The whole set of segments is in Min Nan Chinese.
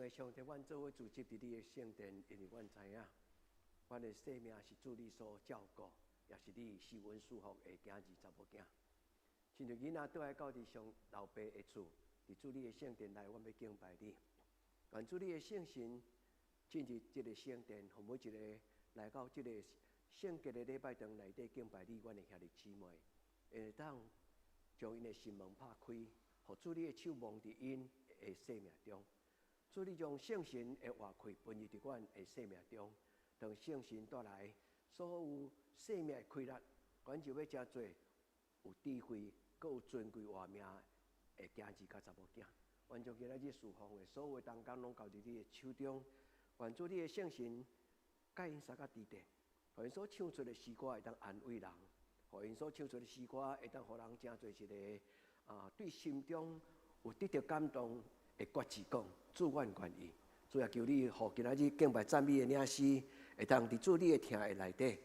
的上帝，阮做伙聚集佇你的聖殿，因為阮知影，阮的生命是主你所照顧，也是你施恩賜福的囝兒查某囝。親像囡仔倒來到佇上老爸的厝，佇主你的聖殿內，阮欲敬拜你。願主你的聖神進入這個聖殿，予每一个來到這個聖潔的禮拜堂內底敬拜你，阮的兄弟姊妹，會當將𪜶的心門拍開，予主你的手摸佇𪜶的生命中。主你將聖神的活氣分予佇阮的生命中，當聖神帶來所有生命的氣力，阮就欲成做有智慧、閣有尊貴活命的囝兒佮查某囝。阮將今仔日事奉的所有的同工攏交佇你的手中，願主你的聖神佮𪜶相佮佇底，予𪜶所唱出的詩歌會當安慰人，予𪜶所唱出的詩歌會當予人成做一个對心中有得著感動的決志講，主阮願意。主也求你，予今仔日敬拜讚美的領詩，會當佇主你的疼的內底，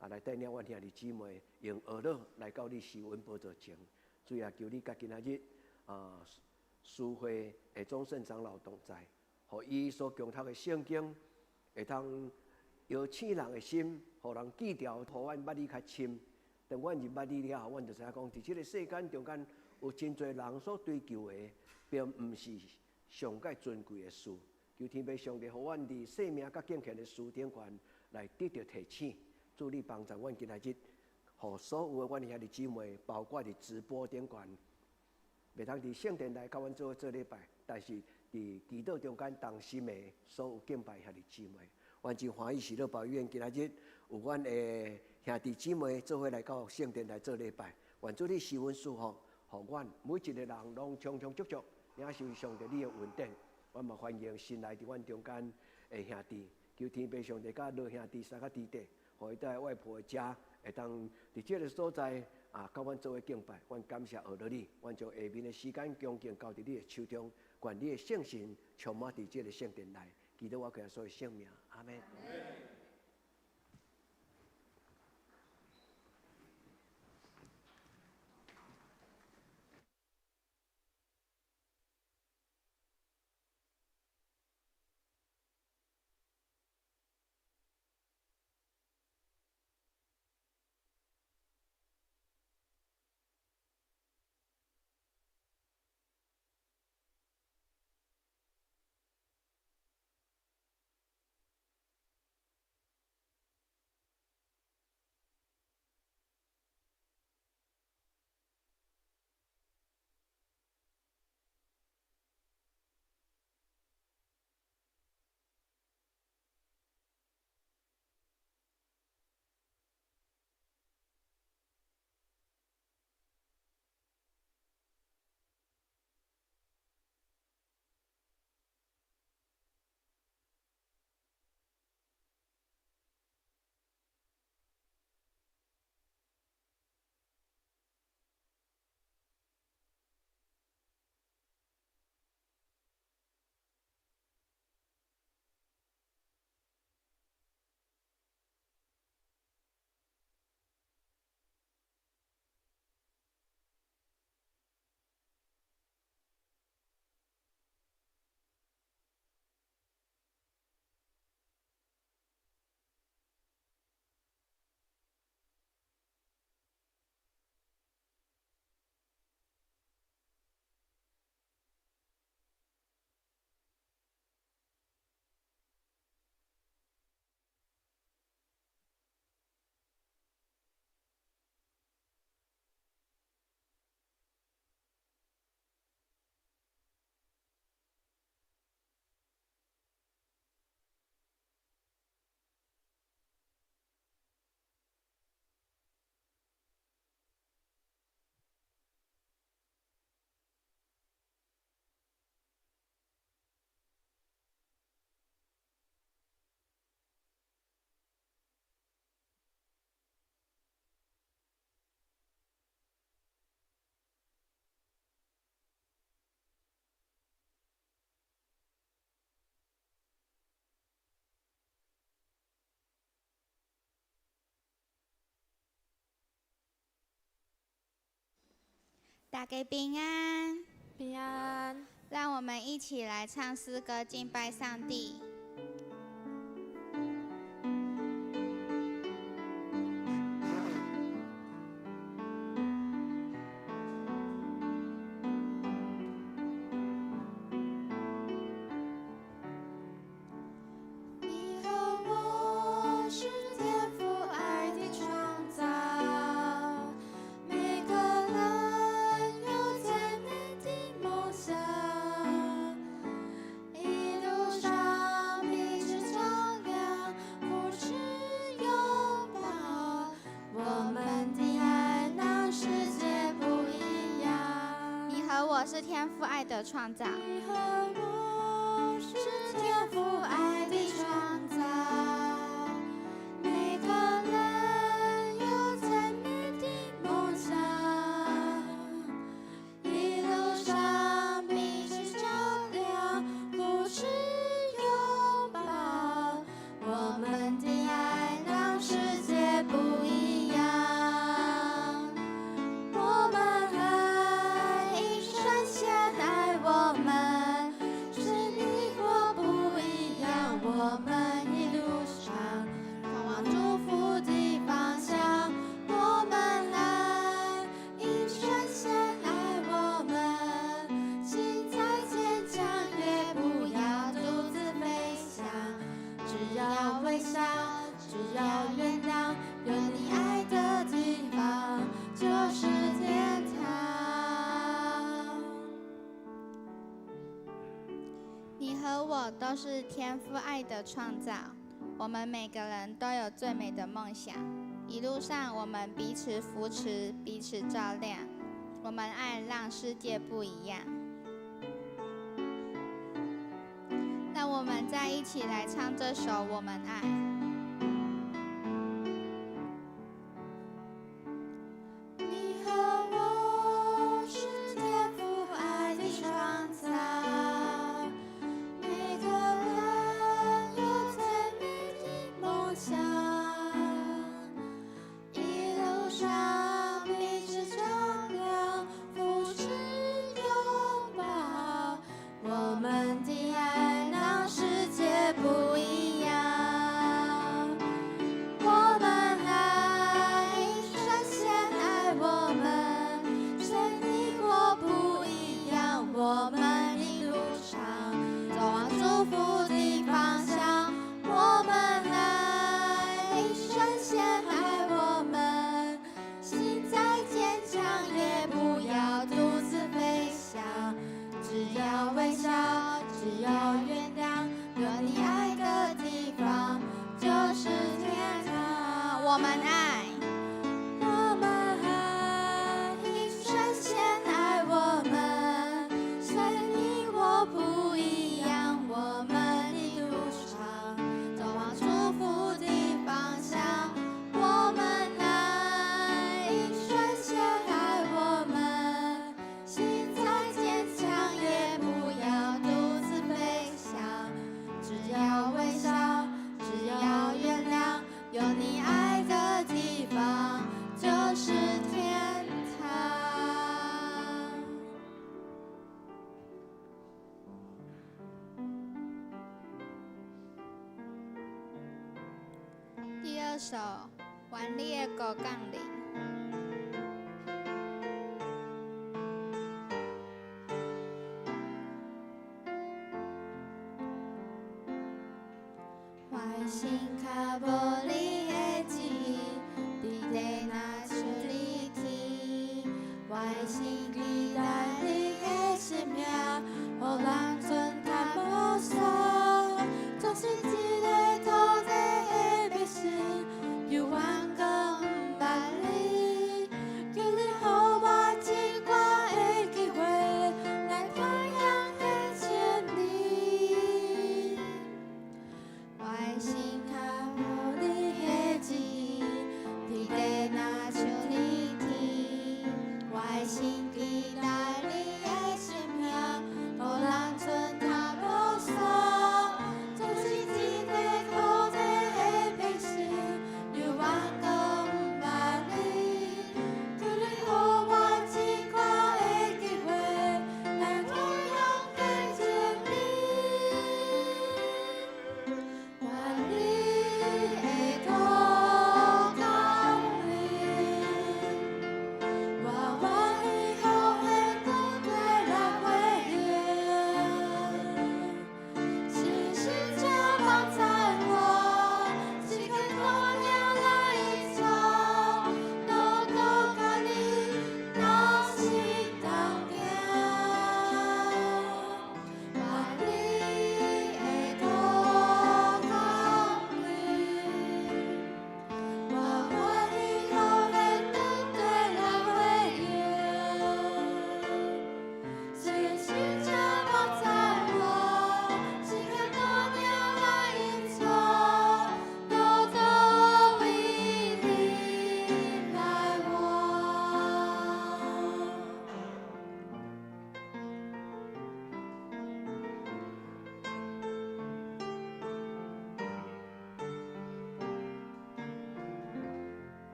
來帶領阮兄弟姊妹用呵咾來到你施恩寶座前。主也求你佮今仔日司會的總聖長老同在，予伊所共讀的聖經，會當搖醒人的心，予人記牢，予阮捌你較深。當阮認捌你了後，阮就知影講，佇這个世間中間有真濟人所追求的，並毋是上蓋尊貴的事。求天父上帝，予阮佇生命佮敬虔的事頂懸來得著提醒。主你幫助阮今仔日，予所有的阮兄弟姊妹，包括佇直播頂懸，袂當佇聖殿內佮阮做伙做禮拜，但是佇祈禱中間同心的所有敬拜兄弟姊妹，阮真歡喜喜樂保育院今仔日有阮的兄弟姊妹做伙來到聖殿來做禮拜。願主你施恩賜福，予阮每一个人攏充充足足領受上帝你的恩典。阮嘛歡迎新來佇阮中間的兄弟，求天父上帝佮羅兄弟相佮佇底，予伊佇外婆的家會當佇這个所在佮阮做伙敬拜。阮感謝呵咾你，阮將下面的時間恭敬交佇你的手中，願你的聖神充滿佇這个聖殿內，祈禱我耶穌的聖名，阿們。大家平安，平安。讓我們一起來唱詩歌敬拜上帝。你和我是天父愛的創造，每個人有最美的夢想，一路上彼此照亮，扶持擁抱，我們的愛讓世界不一樣。你和我是天父愛的創造。你和我是天父愛的創造，每個人有最美的夢想，一路上彼此照亮，扶持擁抱，我們的愛讓世界不一樣。我們愛，因神先愛我們，是你我不一樣，我們一路上通往祝福的方向。我們愛，因神先愛我們，心再堅強也不要獨自飛翔，只要微笑，只要原諒，有你愛的地方就是天堂。你和我都是天父愛的創造，我們每個人都有最美的夢想。一路上，我們彼此扶持，彼此照亮。我們愛讓世界不一樣。讓我們再一起來唱這首《我們愛》。你和我是天父愛的創造，每個人有最美的夢想，一路上彼此照亮，扶持擁抱，我們的愛讓世界不一樣。我們愛，因神先愛我們，誰你我不一樣，我們一路上走往祝福的方向。我們愛，因神先愛我們，心再堅強也不要獨自飛翔，只要微笑，只要原諒，有你愛的地方就是天堂。我們愛，我們愛，因神先愛我們，誰你我不一樣，我們一路上走往祝福的方向。我們愛，因神先愛我們，心再堅強也不要獨自飛翔，只要微笑，只要原諒，有你愛的地方就是天堂。第二首《願你的國降臨》。我的身躯無你的旨意，佇地若像佇天。我的心期待你的生命，予人寸毯無數。總是這个土地的迷失，猶原閣毋捌你。求你予我一掛的機會，來傳揚現前你。我的身躯無你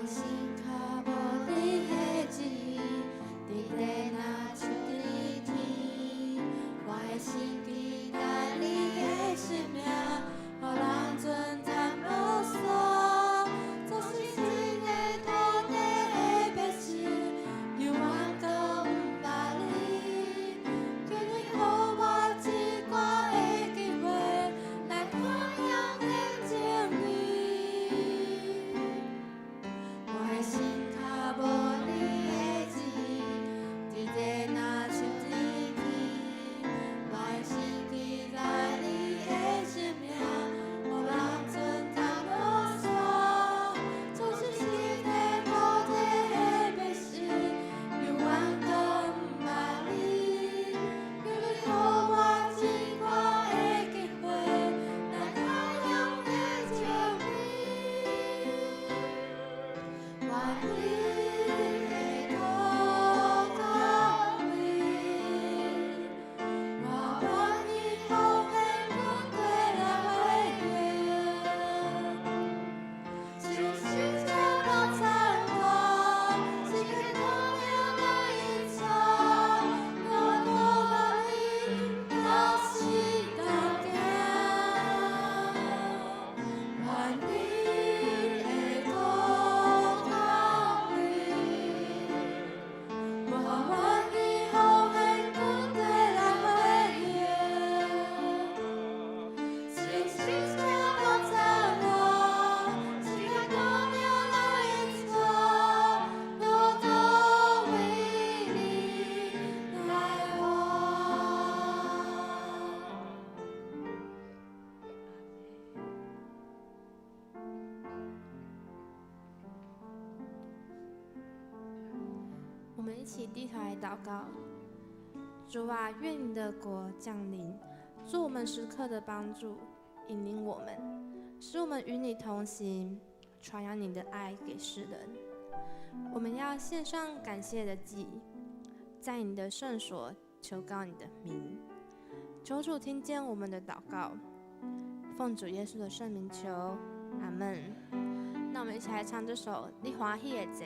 的心跤無你的旨意，直地若像佇天。我的心期待你的生命，予人尊讚無數。做新鮮的土地的百姓，猶原閣毋捌你。求你予我一掛的機會，來傳揚見證你。我的心跤無你的旨意，直地若像佇天。我的心期待你的生命，予人尊讚無數。做新鮮的土地的百姓，猶原閣毋捌你。求你予我一掛的機會，來傳揚見證你。願你的國降臨，我願意奉獻阮過來回應。是神這寶讚我，是個光亮來引導，我無你若是當行。願你的國降臨，我願意奉獻阮過來回應。是神這寶讚我，是個光亮來引導，我都為你來活。我們一起低頭來禱告。主啊，願你的國降臨，做我們時刻的幫助，引領我們，使我們與你同行，傳揚你的愛給世人。我們要獻上感謝的祭，在你的聖所求告你的名，求主聽見我們的禱告，奉主耶穌的聖名求，阿門。那我們一起來唱這首《你歡喜的祭》。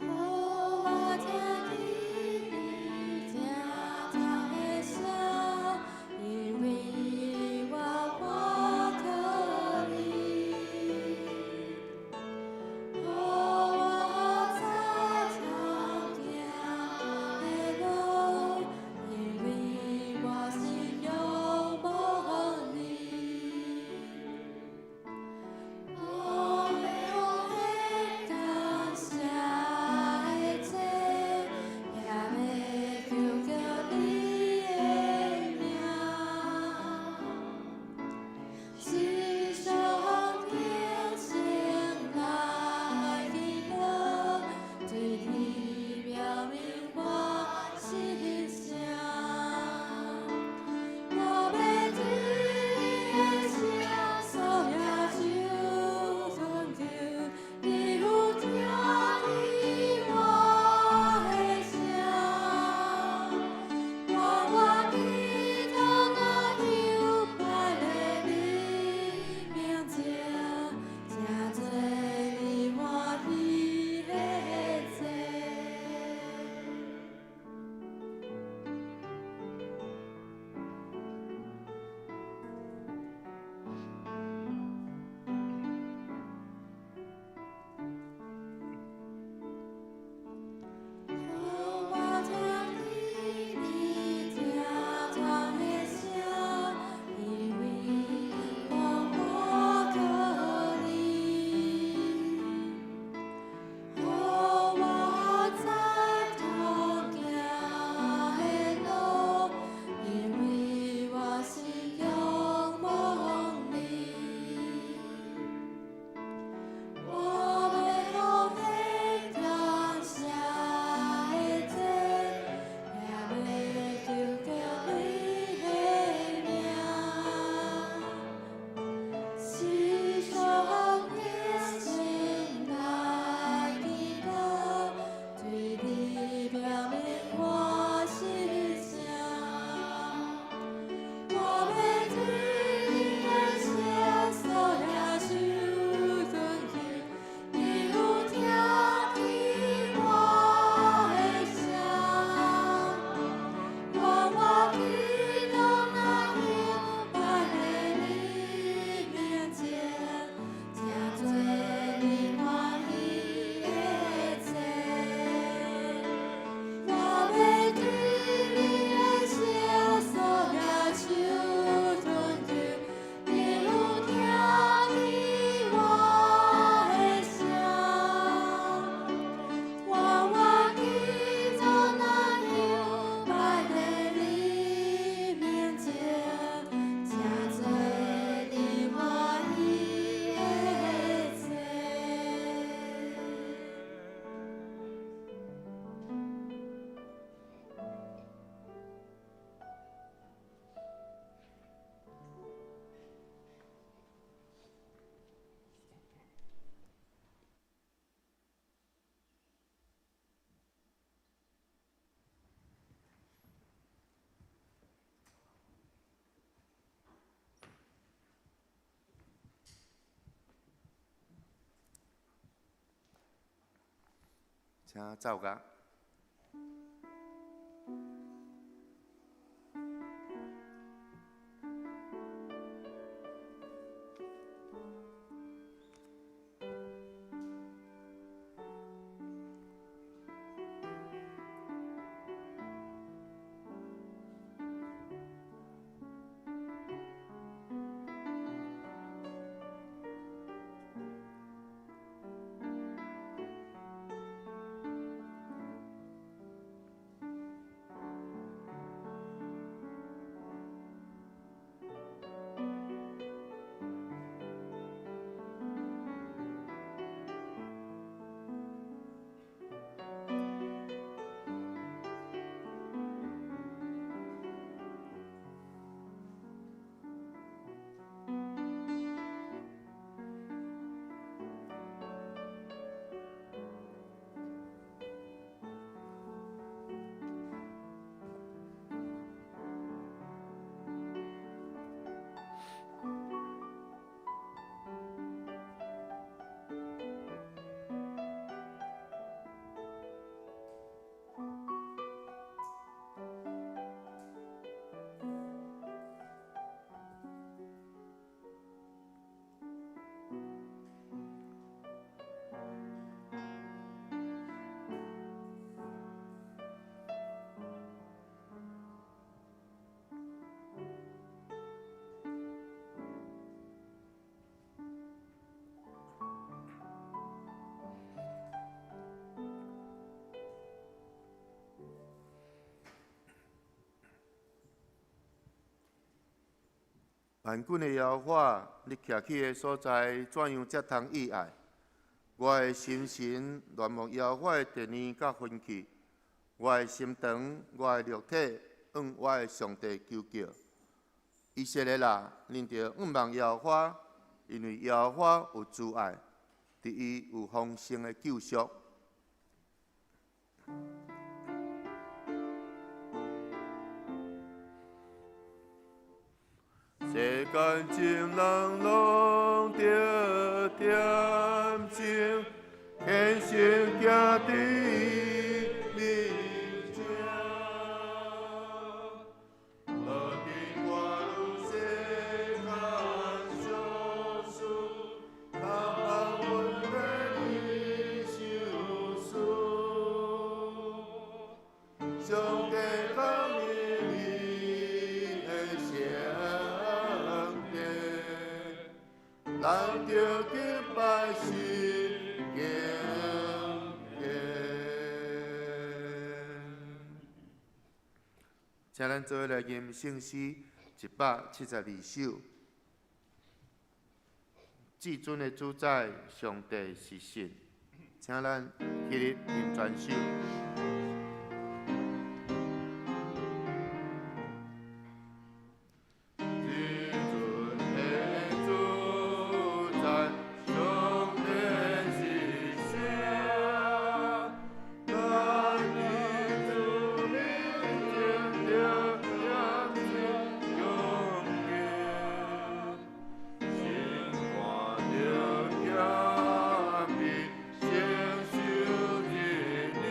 予我聽見你疼痛的聲，因為我無可能。予我知影行的路，因為我是仰望你。予我請奏樂。萬軍的耶和華，你徛起的所在，怎樣才通意愛？我的心神戀慕耶和華的殿宇佮分氣，我的心腸，我的肉體，向我的上帝求叫。以色列啊，恁著仰望耶和華，因為耶和華有慈愛，佇伊有豐盛的救贖。世間情人攏著恬靜，虔誠行佇伊面前。無經過世間相思，逐項問題你相思。上帝降臨你的聖殿，咱著敬拜神敬虔。請咱做伙來吟聖詩172首。至尊的主宰，上帝是神，請咱起立吟全首。至尊的主宰，上帝是神，咱伫主面前著恬靜恭敬，心肝著謙卑，承受真理。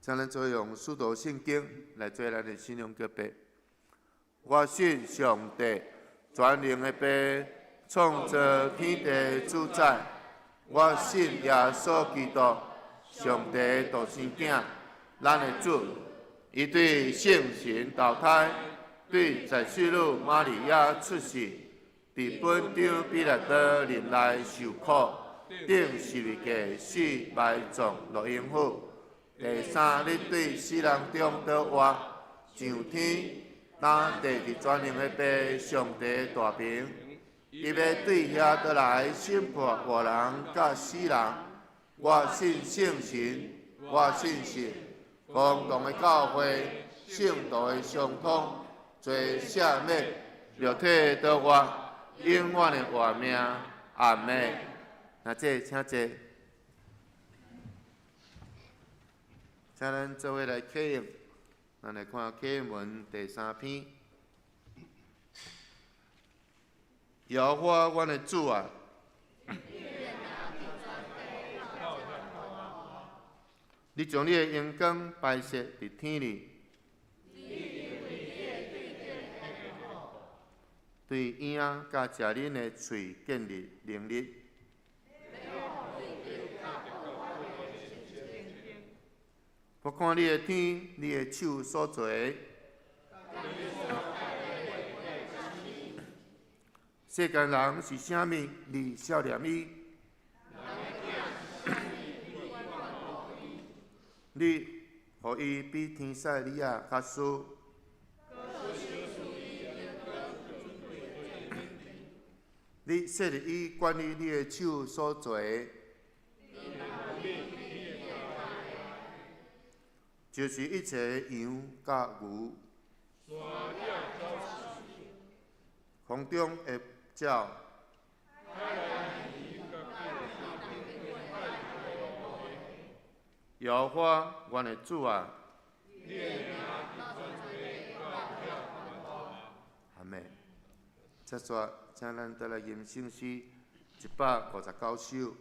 請咱做用使徒信經來做咱的信仰告白。我信上帝，全能的父，創造天地主宰。我信耶穌基督，上帝的獨生囝，咱的主。伊對聖神投胎，對在聖女瑪利亞出世，佇本丟彼拉多任內受苦，釘十字架死埋葬落陰府。第三日對死人中得活，上天，擔坐佇全能的父上帝大爿，伊欲對遐倒來審判活人佮死人。我信聖神，我信聖公同的教會，聖徒的相通，罪赦免，肉體得活，永遠的活命。阿們。那這請坐。請咱做伙來啟應，咱來看啟應文第三篇。耶和華阮的主啊，你將你的榮光擺設佇天裡，對影佮食恁的喙建立能力。我看你的天，你的手所做的，世間人是啥物？你少念伊？你予伊比天使女仔較輸。你設立伊管理你的手所做的，就是一切羊佮牛，空中的鳥，耶和華阮的主啊，阿們。接續，請咱倒來吟聖詩159首。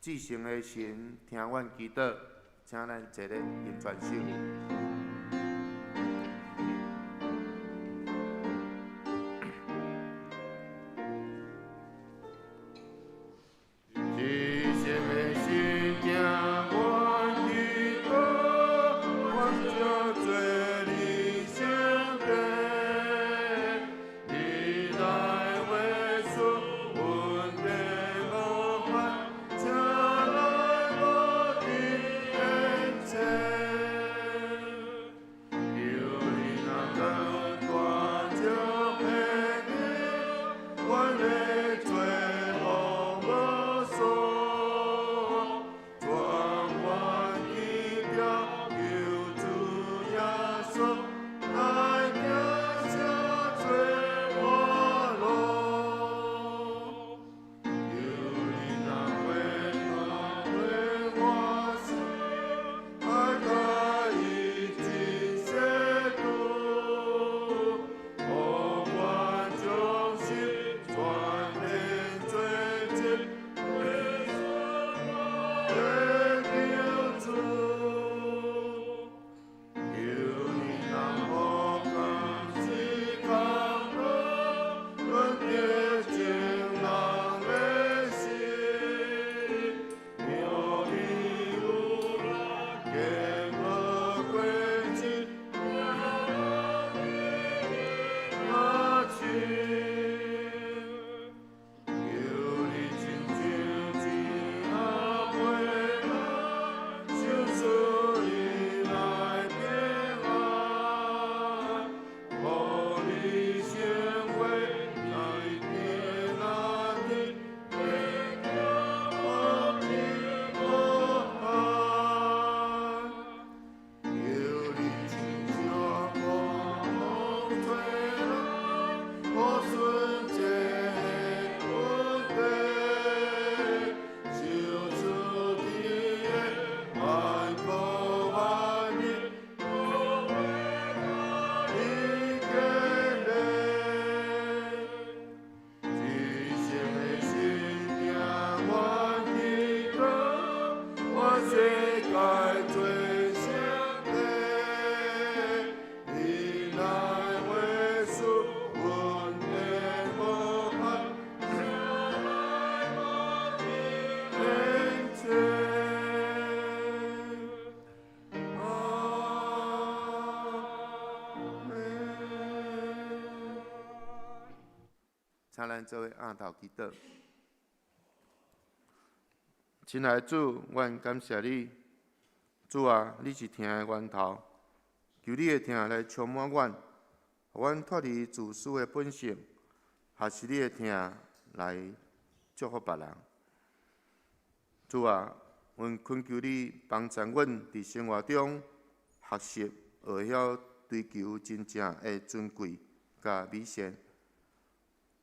至聖的神，聽阮祈禱，請咱齊咧吟全首。請咱做伙徉頭祈禱。親愛的主，阮感謝你，主啊，你是疼的源頭，求你的疼來充滿阮，予阮脫離自私的本性，學習你的疼來祝福別人。主啊，阮懇求你幫助阮佇生活中學習，學曉追求真正的尊貴佮美善，予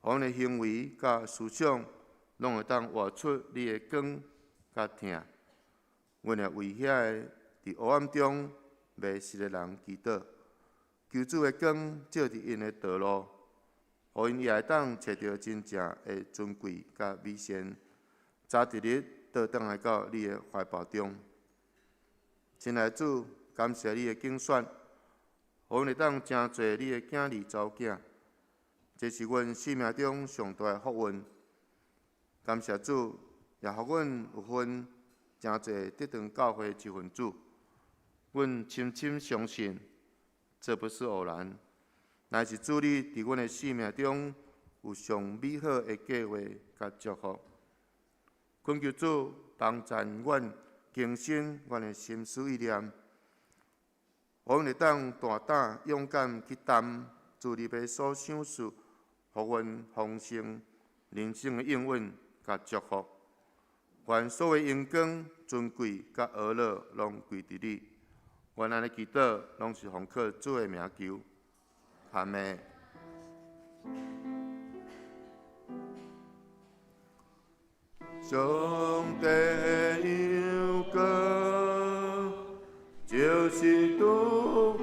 阮的行為佮思想，攏會當活出你的光佮疼。阮也為遐个佇黑暗中迷失的人祈禱，求主的光照佇𪜶的道路，予𪜶也會當揣著真正的尊貴佮美善，早一日倒轉來到你的懷抱中。親愛的主，感謝你的揀選，予阮會當成做你的囝兒查某囝，這是阮生命中上大的福分。感謝主，也予阮有份成做這堂教會一份子。阮深深相信，這不是偶然，乃是主你佇阮的生命中有上美好的計劃佮祝福。懇求主幫助阮更新阮的心思意念，予阮會當大膽勇敢去擔主你欲所賞賜，予阮豐盛人生的應允佮祝福。願所有榮光、尊貴佮呵咾攏歸佇你。阮按呢祈禱，攏是奉靠主的名求。阿們。上帝的陽光，就是拄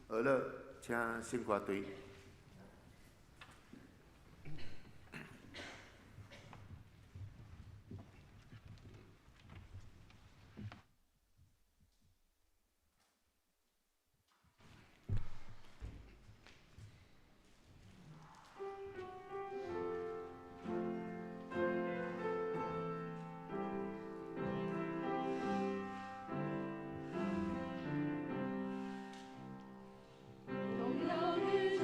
好了，請聖歌隊。榮耀與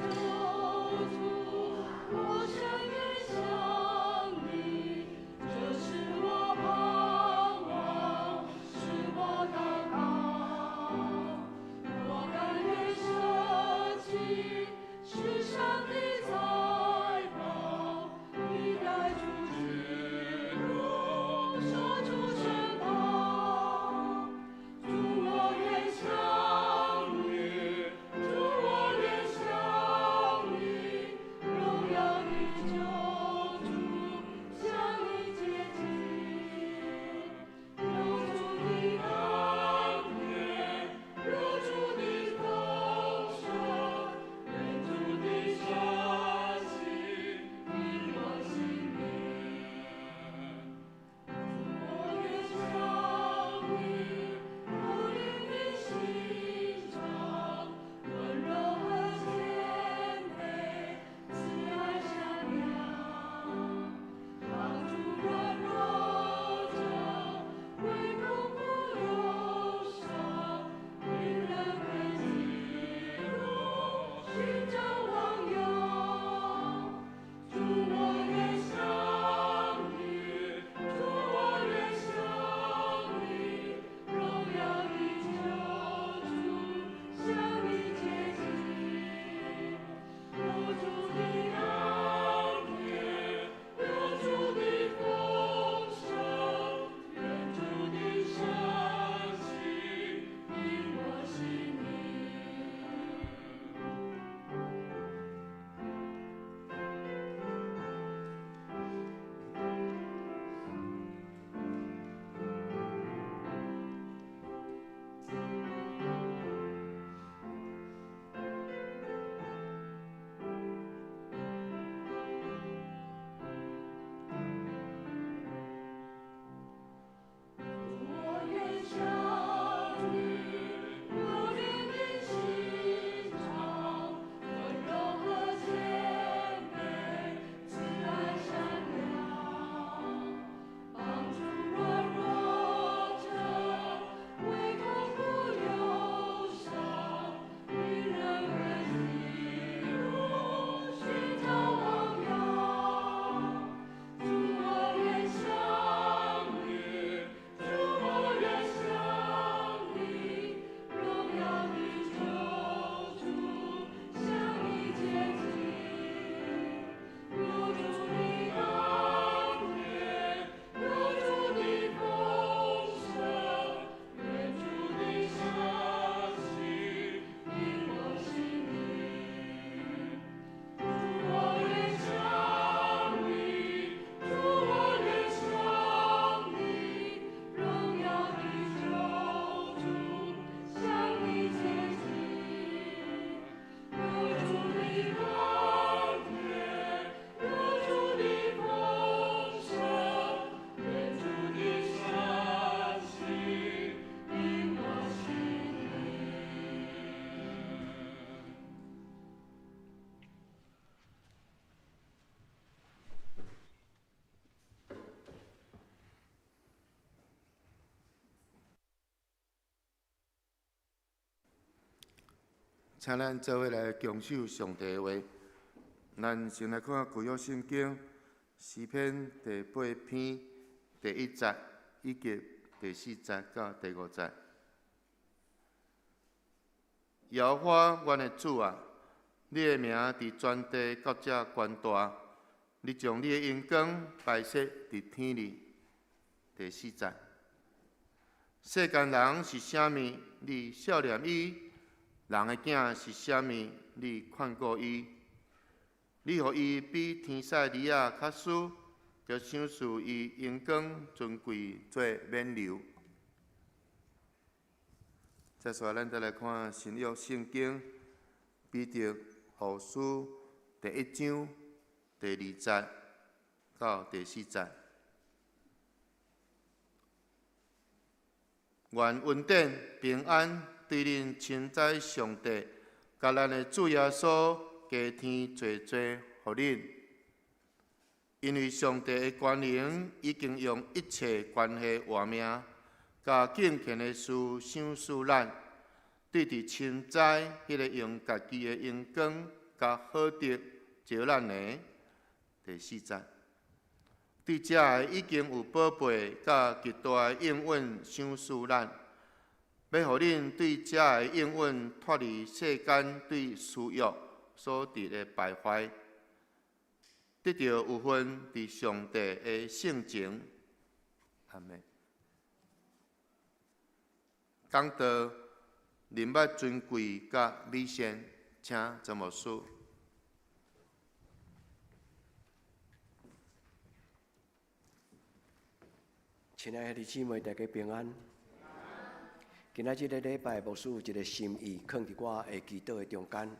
請咱做伙來共守上帝的話。咱先來看舊約聖經詩篇第八篇第一節以及第四節到第五節。耶和華，阮的主啊，你的名佇全地到遮懸大，你將你的榮光擺設佇天裡。第四節，世間人是啥物？你惜念伊；人的囝是啥物？你看顧伊。你予伊比天使兒仔較輸，就賞賜伊榮光尊貴做冕旒。接下來，咱再來看新約聖經彼得後書第一章第二節到第四節。願恩典平安對恁親知上帝，佮咱的主耶穌加添濟濟予恁。因為上帝的權能已經用一切關係活命，佮敬虔的事賞賜咱，對佇深知彼个用家己的榮光佮好德召咱的。第四節。對遮个已經有寶貝佮極大的應允賞賜咱，欲予恁對遮个應允脫離世間對私欲所致的敗壞，得著有份佇上帝的性情。阿們。講道人物尊貴佮美善，請曾牧師。親愛的弟兄姊妹，大家平安。今仔這个禮拜，牧師有一个心意，囥佇我的祈禱的中間。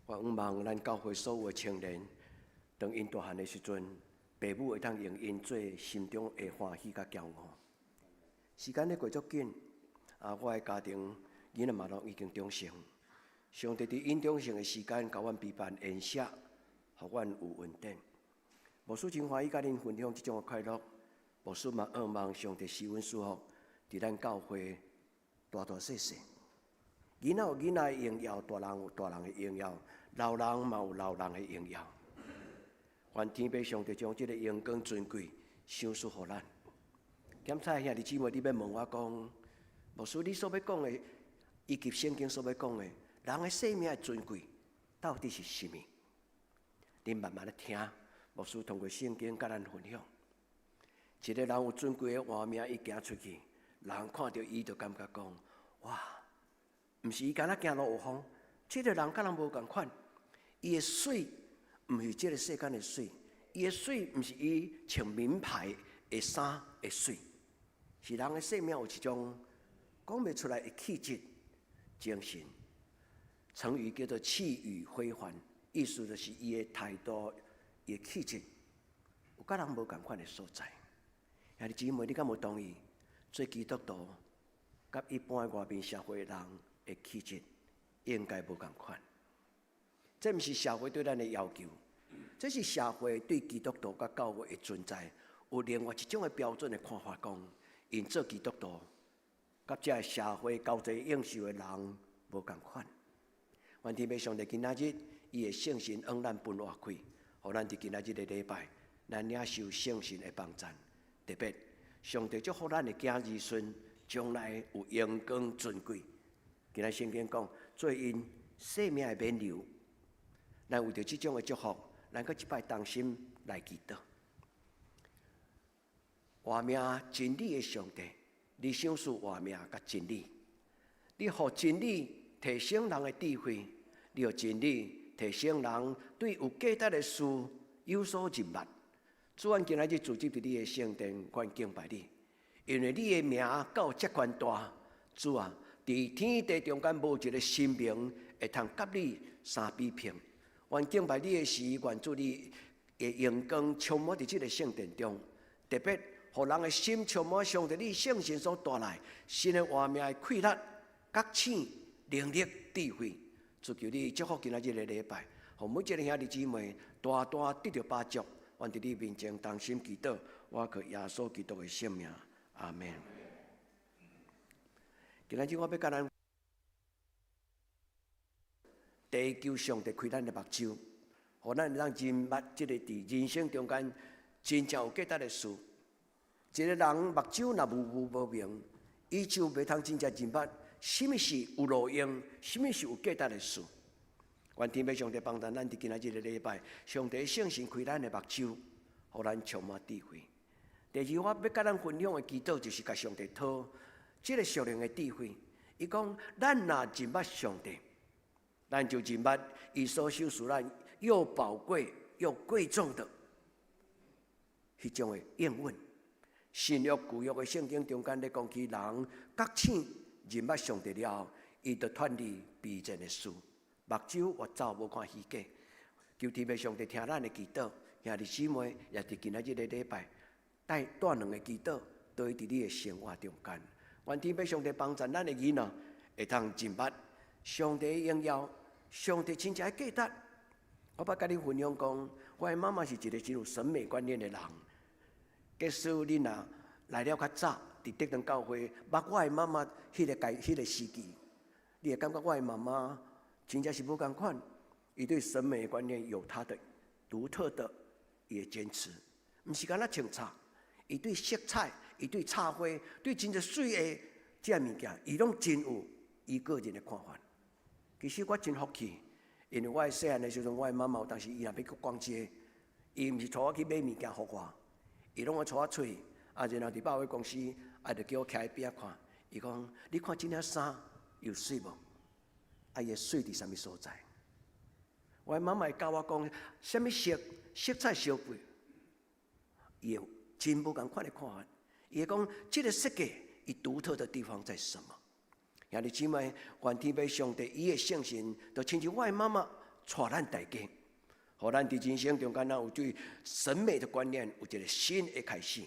我向望咱教會所有的青年，當𪜶大漢的時陣，父母會當用𪜶做心中的歡喜佮驕傲。時間咧過足緊，啊，我的家庭囡仔嘛攏已經長成。上帝佇𪜶長成的時間，共阮備辦宴席，予阮有恩典。牧師真歡喜佮恁分享這種的快樂。牧師嘛，向望上帝賜阮祝福，佇咱教會大大細細，囡仔有囡仔的榮耀，大人有大人的榮耀，老人嘛有老人的榮耀。願天父上帝將這个榮光尊貴賞賜予咱。檢查兄弟姊妹，你欲問我講，牧師你所欲講的，以及聖經所欲講的，人的生命的尊貴，到底是啥物？恁慢慢咧聽，牧師通過聖經佮咱分享。一个人有尊貴的活命，伊行出去，人看著伊就感覺講：哇，毋是伊敢若行路有風，這个人佮人無仝款。伊的媠毋是這个世間的媠，伊的媠毋是伊穿名牌的衫的媠，是人的生命有一種講袂出來的氣質、精神。成語叫做氣宇非凡，意思就是伊的態度、伊的氣質，有佮人無仝款的所在。兄弟姊妹，你敢無同意？做基督徒，佮一般外面社會人的氣質應該無仝款。這毋是社會對咱的要求，這是社會對基督徒佮教會的存在有另外一種的標準的看法，講𪜶做基督徒，佮這个社會交際應酬的人無仝款。願天父上帝今仔日，伊的聖神向咱分活氣，予咱佇今仔日的禮拜，咱領受聖神的幫贊。特別，上帝祝福咱的囝兒孫將來有榮光尊貴。今仔聖經講，做𪜶生命的冕旒。咱為著這種的祝福，咱閣一擺同心來祈禱。活命真理的上帝，你賞賜活命佮真理，你予真理提升人的智慧，你予真理提升人對有價值的事有所認捌。主，阮今仔日聚集佇你的聖殿，阮敬拜你，因為你的名夠遮懸大。主啊，佇天地中間無一个神明會通佮你相比拼。阮敬拜你的時，願主你的榮光充滿佇這个聖殿中，特別予人的心充滿上帝你聖神所帶來新的活命的氣力、覺醒、能力、智慧。主求你祝福今仔日的禮拜，予每一个兄弟姊妹大大得著飽足。阮佇你面前同心祈禱，我靠耶穌基督的聖名，阿們。今仔日我欲佮咱第一，求上帝開咱的目睭，予咱會當認捌這个佇人生中間真正有價值的事。一个人目睭若無無無明，伊就袂通真正認捌啥物是有路用，啥物是有價值的事。願天父上帝幫助咱佇今仔日這个禮拜，上帝聖神開咱的目睭，予咱充滿智慧。第二，我欲佮咱分享的祈禱，就是共上帝討這个屬靈的智慧。伊講，咱若認捌上帝，咱就認捌伊所賞賜咱又寶貴又貴重的彼種的應允。新約舊約的聖經中間咧講起人覺醒認捌上帝了後，伊就脫離卑賤的事，目睭越走無看虛假。求天父上帝聽咱的祈禱，兄弟姊妹也佇今仔日個禮拜帶帶兩个祈禱，對佇你的生活中間。願天父上帝幫助咱的囡仔會當認捌上帝的榮耀，上帝真正的價值。我捌佮你分享講，我的媽媽是一个真有審美觀念的人。假使你若來了較早，佇德堂教會，捌我的媽媽彼个階彼个時期，你會感覺我的媽媽真正是無仝款。伊對審美觀念有她的獨特的伊的堅持，毋是干焦穿插。伊對色彩，伊對插花，對真濟媠的這物件，伊攏真有伊個人的看法。其實我真福氣，因為我細漢的時陣，我的媽媽有當時伊若欲去逛街，伊毋是帶我去買物件予我，伊攏愛帶我出去，啊，然後佇百貨公司，啊，就叫我徛佇邊仔看。伊講：你看這領衫有媠無？啊，伊的媠佇啥物所在？我的媽媽會教我講，啥物色色彩相配，伊會真無仝款的看法。伊會講，這个設計伊獨特的地方在什麼？兄弟姊妹，願天父上帝伊的聖神，就親像我的媽媽帶咱大家，予咱佇人生中間，咱有對審美的觀念有一个新的開始。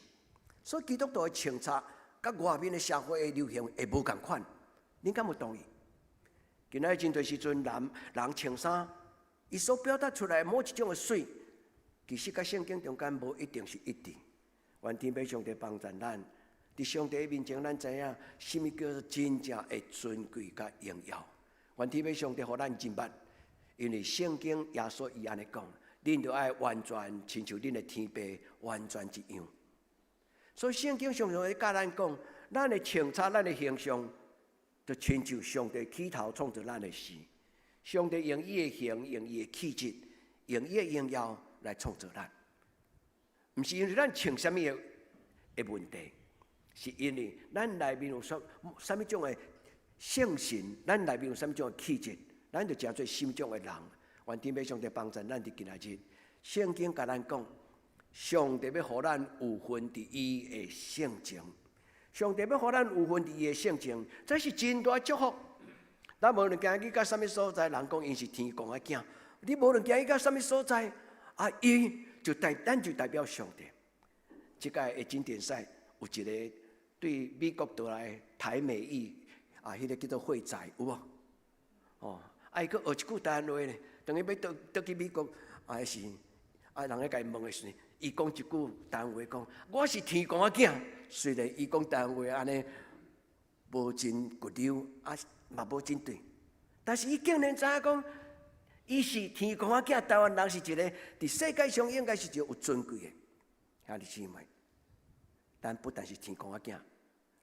所以基督徒的穿插，佮外面的社會的流行會無仝款，恁敢有同意？今仔日真濟時陣，人人穿衫，伊所表達出來某一種的媠，其實佮聖經中間無一定是一致。願天父上帝幫助咱，佇上帝面前，咱知影啥物叫做真正的尊貴佮榮耀。願天父上帝予咱認捌，因為聖經耶穌伊按呢講，恁著愛完全親像恁的天父完全一樣。所以聖經常常會教咱講，咱的穿插、咱的形象，就親像上帝起頭創造咱的時，上帝用伊的形、用伊的氣質、用伊的榮耀來創造咱。毋是因為咱穿啥物的的問題，是因為咱內面有啥啥物種的聖神，咱內面有啥物種的氣質，咱就成做啥物種的人。願天父上帝幫助咱佇今仔日，聖經共咱講，上帝欲予咱有份佇伊的性情，上帝欲予咱有份佇伊的性情，這是真大祝福。咱無論行去到啥物所在，人講𪜶是天公的囝，你無論行去到啥物所在，啊，伊就代咱就代表上帝。這屆的經典賽有一个對美國倒來台美裔啊，彼个叫做惠仔，有無？哦，啊，伊閣學一句台灣話呢，當伊欲倒倒去美國啊時，啊，人咧共伊問的時，伊講一句台灣話，講我是天公的囝。雖然伊講台灣話按呢無真骨溜，啊嘛無真對，但是伊竟然知影講，伊是天公的囝，台灣人是一个佇世界上應該是一個有尊貴的兄弟姊妹。咱不但是天公的囝，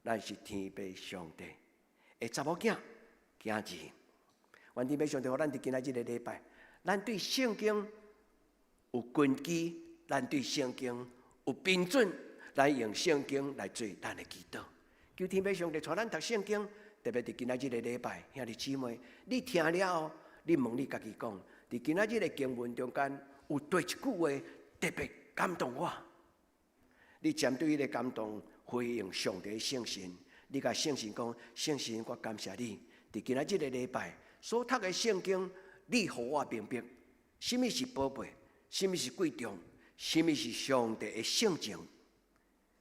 咱是天父上帝的查某囝、囝兒。願天父上帝予咱佇今仔這个禮拜，咱對聖經有根基，咱對聖經有標準，來用聖經來做咱的祈禱。求天父上帝帶咱讀聖經，特別佇今仔這個禮拜，兄弟姊妹，你聽了後，你問你家己講，佇今仔日的經文中間有佗一句話特別感動我。你針對彼个感動回應上帝聖神，你共聖神講：聖神，我感謝你，佇今仔這個禮拜所讀的聖經，你予我明白，啥物是寶貝，啥物是貴重，啥物是上帝的性情。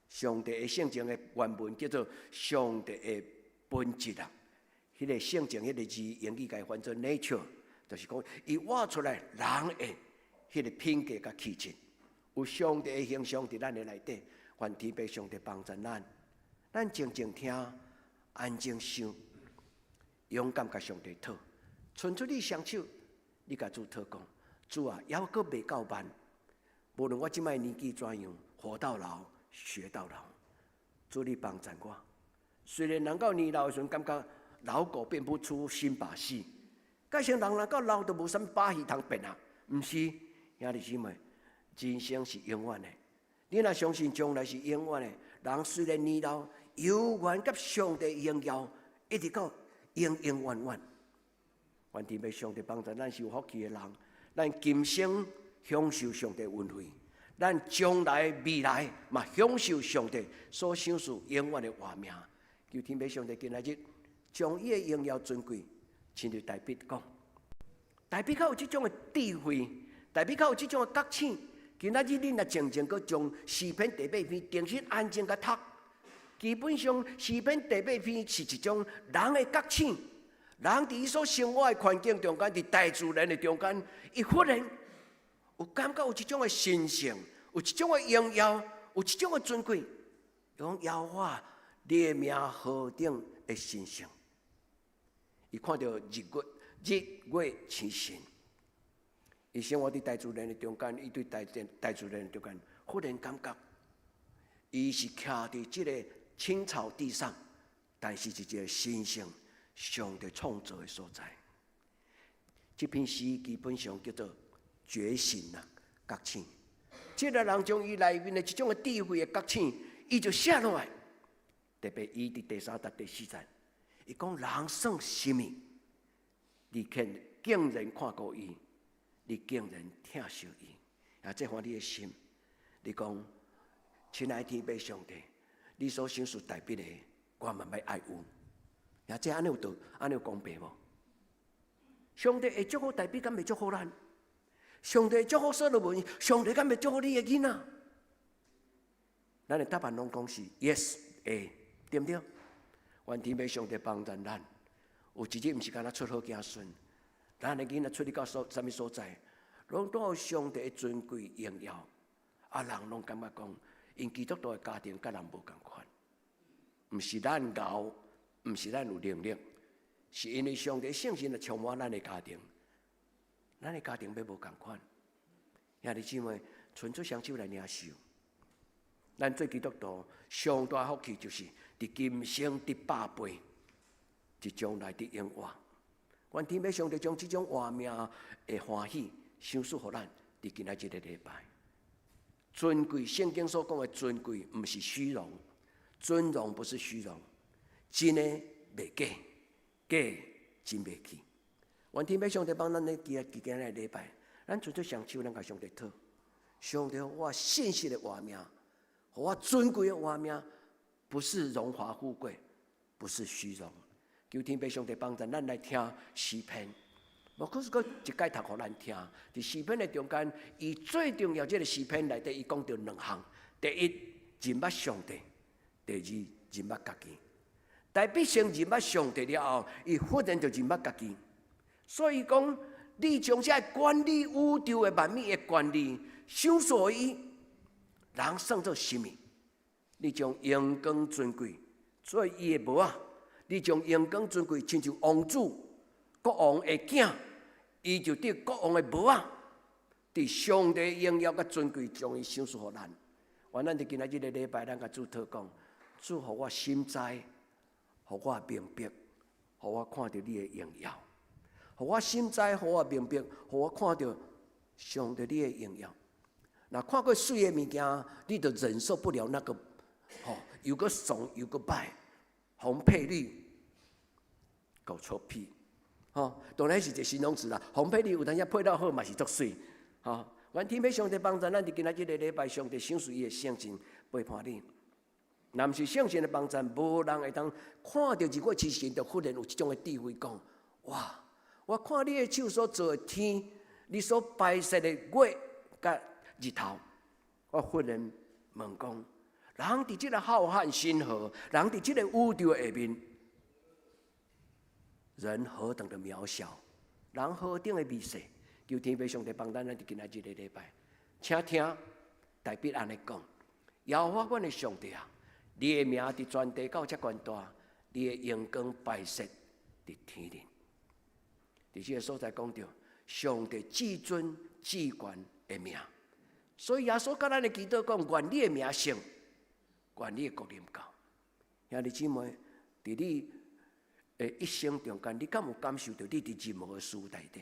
上帝的性情的原文叫做上帝的本質啊。彼个性情，彼个字英語共翻做 nature，就是講伊活出來人的彼个品格佮氣質，有上帝的形象佇咱的內底，願天父上帝幫助咱，咱靜靜聽，安靜想，勇敢共上帝討，伸出你雙手。你共主禱講，主啊，猶閣袂夠慢。無論我這擺年紀怎樣，活到老學到老。主你幫贊我。雖然人到年老的時陣，感覺老狗變不出新把戲，蓋像人若到老都無啥物把戲通變啊。毋是，兄弟姊妹，人生是永遠的。你若相信將來是永遠的，人雖然年老，猶原佮上帝榮耀，一直到永永遠遠。願天父上帝幫助咱是有福氣的人，咱今生享受上帝恩惠，咱將來未來嘛享受上帝所賞賜永遠的活命。求天父上帝今仔日將伊的榮耀尊貴，親像大衛講，大衛較有這種的智慧，大衛較有這種的覺醒。今仔日恁若靜靜閣將詩篇第八篇重新安靜共讀，基本上詩篇第八篇是一種人的覺醒，人佇伊所生活的環境中間，佇大自然的中間，伊忽然有感覺有這種的神聖，有這種的榮耀，有這種的尊貴，講耶和華，你的名何等的神聖！伊看著日月、日月星辰，伊生活佇大自然的中間，伊對大自然的中間，忽然感覺，伊是徛佇這个青草地上，但是是一个神聖上帝創造的所在。這篇詩基本上叫做覺醒啊，覺醒。這个人將伊內面的這種的智慧的覺醒，伊就寫落來。特別伊佇第三節、第四節，伊講人算啥物？你竟然看顧伊，你竟然疼惜伊，啊！這番你的心，你講，親愛天父上帝，你所賞賜大衛的，我嘛欲愛有。啊！這按呢有道，按呢有公平無？上帝會祝福大衛，敢袂祝福咱？上帝會祝福所羅門，上帝敢袂祝福你的囡仔？咱的答案攏講是 yes，會，對毋對？願天父上帝幫助咱，有一日毋是干焦出好子孫，咱的囡仔出去到所啥物所在，攏帶有上帝的尊貴榮耀。啊，人攏感覺講，𪜶基督徒的家庭佮人無仝款，毋是咱𠢕，毋是咱有能力，是因為上帝聖神來充滿咱的家庭，咱的家庭欲無仝款。兄弟姊妹，伸出雙手來領受。咱做基督徒上大福氣就是佇今生得百倍，佇將來得永活。願天父上帝將這種活命的歡喜賞賜予咱，佇今仔這个禮拜。尊貴，聖經所講的尊貴，毋是虛榮，尊榮不是虛榮，真的袂假，假真袂去。願天父上帝幫咱咧今今仔个禮拜，咱伸出雙手，咱共上帝討，上帝予我信實的活命，予我尊貴的活命，不是榮華富貴，不是虛榮。求天父上帝幫助咱來聽詩篇，無可是閣一擺讀予咱聽。佇詩篇的中間，伊最重要這个詩篇內底，伊講著兩項：第一，認捌上帝；第二，認捌家己。大衛先認捌上帝了後，伊忽然就認捌家己。所以講，你將這管理宇宙的萬物的權利，賞賜予伊，人算做啥物？你將榮光尊貴做伊的帽仔，你將榮光尊貴親像王子、國王的囝，伊就得國王的帽仔，佇上帝榮耀佮尊貴，將伊賞賜予咱。願咱佇今仔這个禮拜，咱共主禱講，主予我心知，予我明白，予我看著你的榮耀。予我心知，予我明白，予我看著上帝你的榮耀。若看過媠的物件，你就忍受不了那個，吼，又閣慫又閣歹，紅配綠，夠臭屁，吼，當然是一個形容詞啦。紅配綠有當時配到好嘛是足媠，吼。願天父上帝幫助咱佇今仔這个禮拜，上帝賞賜伊的聖神陪伴你。若毋是聖神的幫助，無人會當看著日月星辰，就忽然有這種的智慧講：哇！我看你的手所造的天，你所擺設的月佮日頭，我忽然問講：人佇這个浩瀚星河，人佇這个宇宙下面，人何等的渺小，人何等的微細。求天父上帝幫咱，咱佇今仔這个禮拜，請聽大衛按呢講：耶和華阮的上帝啊，你的名佇全地到遮懸大，你的榮光擺設佇天頂。佇這个所在講著，上帝至尊至懸的名。所以耶穌佮咱的祈禱講：願你的名聖，願你的國臨到。兄弟姊妹，佇你的一生中間，你敢有感受著你佇任何事內底，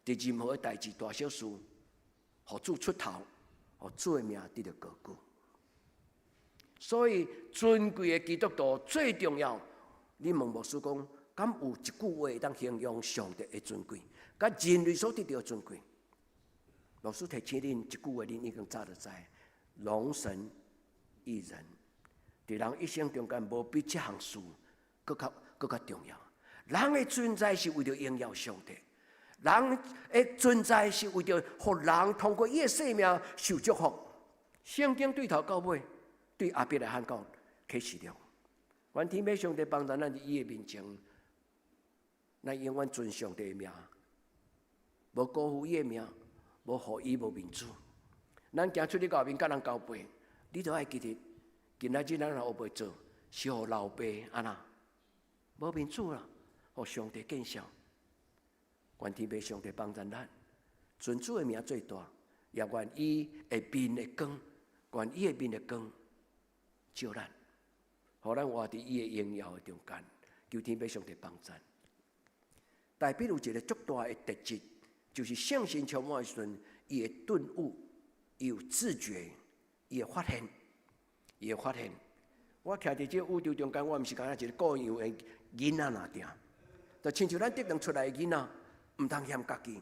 佇任何代誌大小事，予主出頭，予主的名得著高舉。所以尊貴的基督徒最重要，你問牧師講，敢有一句話會當形容上帝的尊貴，佮人類所得著的尊貴？牧師提醒恁一句話，恁已經早就知：榮神益人。佇人一生中間，無比這項事閣較閣較重要。人的存在是為著榮耀上帝，人的存在是為著予人通過伊的生命受祝福。聖經對頭到尾，對亞伯拉罕講啟示錄，願天父上帝幫助咱佇伊的面前，咱永遠尊上帝的名，無辜負伊的名，無予伊無面子。咱行出去外面佮人交背，你著愛記得，今仔日咱若烏白做，是予老爸按怎無面子啦，予上帝見笑。願天父上帝幫助咱，尊主的名做大，也願伊的面的光，願伊的面的光照咱，予咱活佇伊的榮耀的中間，求天父上帝幫助。大衛有一个足大的特質，就是聖神充滿的時陣，伊會頓悟，伊有自覺，伊會發現，伊會發現。我徛佇這個宇宙中間，我毋是干焦一个孤樣的囡仔爾定，就親像咱竹園出來的囡仔，毋通嫌家己。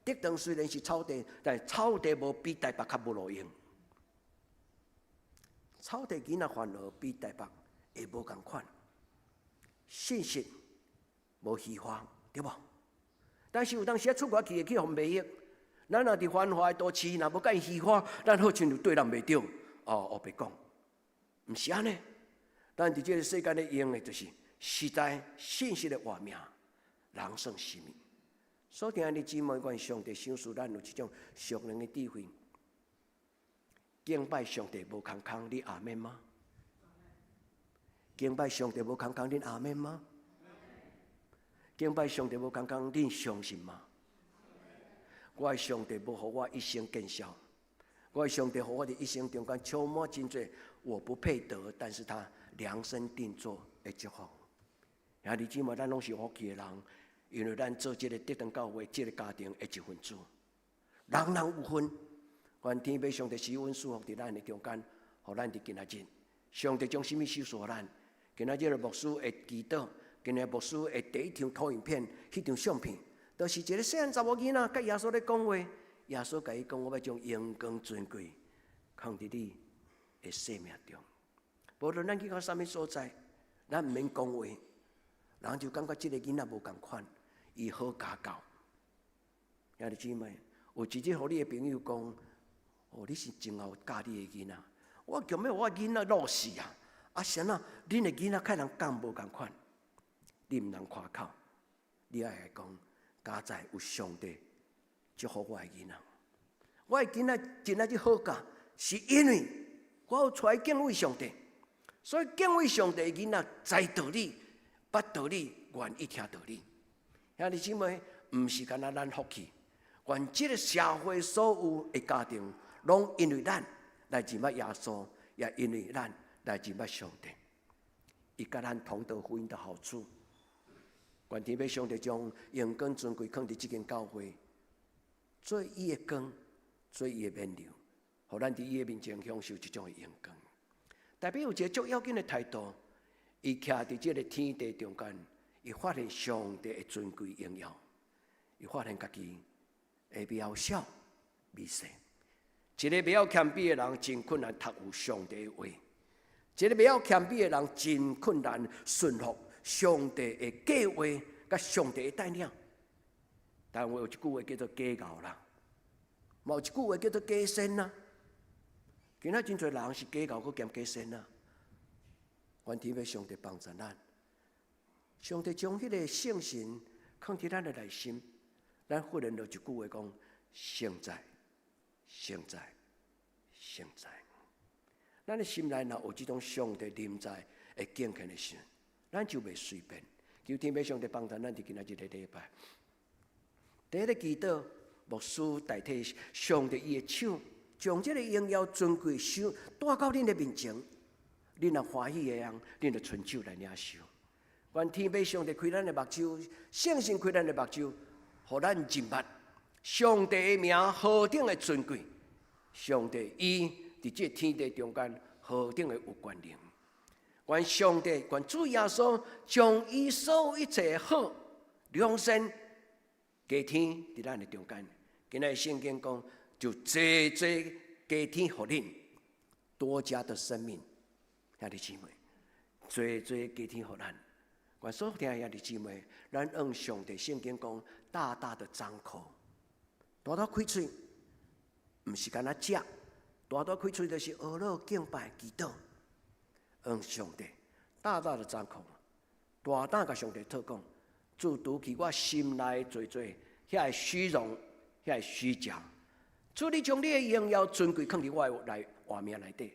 竹園雖然是草地，但是草地無比台北較無路用。草地囡仔煩惱比台北會無仝款，信息無虛華，對無？但是有當時啊出外去會去予迷惑。咱若佇繁華的都市，若無佮伊虛華，咱好親像對人袂著，哦，烏白講，毋是按呢。咱佇這个世間咧用的，就是實在信實的活命，人算啥物？所以，兄弟姊妹，願上帝賞賜咱有這種屬靈的智慧，敬拜上帝無空空，你阿們嗎？敬拜上帝無空空，恁阿們嗎？敬拜上帝無空空，恁相信嗎？我的上帝無予我一生見笑，我的上帝予我佇一生中間充滿真濟我不配得，但是他量身定做的祝福。兄弟姊妹，咱攏是有福氣的人，因為咱做這个竹園教會這个家庭的一份子，人人有份。願天父上帝賜恩賜福佇咱的中間，予咱佇今仔日，上帝將啥物賞賜咱？今仔日牧師的祈禱，今日牧師的第一張投影片，彼張相片，就是一个細漢查某囡仔，佮耶穌咧講話，耶穌共伊講：我欲將榮光尊貴藏佇你的生命中。無論咱去到啥物所在，咱毋免講話，人就感覺這个囡仔無仝款，伊好家教。兄弟姊妹，有一日予你的朋友講：哦，你是真𠢕教你的囡仔。我強欲我囡仔落死啊！啊，啥那恁的囡仔佮人講無仝款？你毋通誇口，你愛講，佳哉有上帝祝福我的囡仔。我的囡仔真正之好教，是因為我有揣敬畏上帝，所以敬畏上帝的囡仔知道理、捌道理、願意聽道理。兄弟姊妹，毋是干焦咱福氣，願這个社會所有的家庭，攏因為咱來認捌耶穌，也因為咱來認捌上帝，伊佮咱同得福音的好處。願天父上帝將榮光尊貴囥佇這間教會，做伊的光，做伊的冕旒，予咱佇伊的面前享受這種的榮光。大衛有一个足要緊的態度，伊徛佇這个天地中間，伊發現上帝的尊貴榮耀，伊發現家己的渺小微細。一个袂曉謙卑的人，真困難讀有上帝的話；一个袂曉謙卑的人，真困難順服上帝的計劃佮上帝的帶領。台灣有一句話叫做假𠢕啦，嘛有一句話叫做假仙啦。今仔真濟人是假𠢕，閣兼假仙啊！願天父上帝幫助咱，上帝將彼个聖神囥佇咱的內心，咱忽然就一句話講：聖哉，聖哉，聖哉！咱的心內若有這種上帝臨在的敬虔的心，咱就袂隨便。求天父上帝幫助咱佇今仔日個禮拜，佇彼个祈禱，牧師代替上帝伊的手，將這个榮耀尊貴收帶到恁的面前。恁若歡喜的人，恁就伸手來領受。願天父上帝開咱的目睭，聖神開咱的目睭，予咱認捌上帝的名何等的尊貴。上帝伊佇這天地中間何等的有權能。願上帝，願主耶穌將伊所有一切好良善加添佇咱的中間。今仔日聖經講，就濟濟加添予恁多加的生命。兄弟姊妹，濟濟加添予咱。願所聽兄弟姊妹，咱按上帝聖經講，大大的張口，大大開喙，毋是干焦食，大大開喙就是學樂敬拜祈禱。按上帝大大的張口，大膽共上帝討講，主除去我心內濟濟遐个虛榮，遐個虛假。主你將你的榮耀尊貴囥佇我的內活命內底，予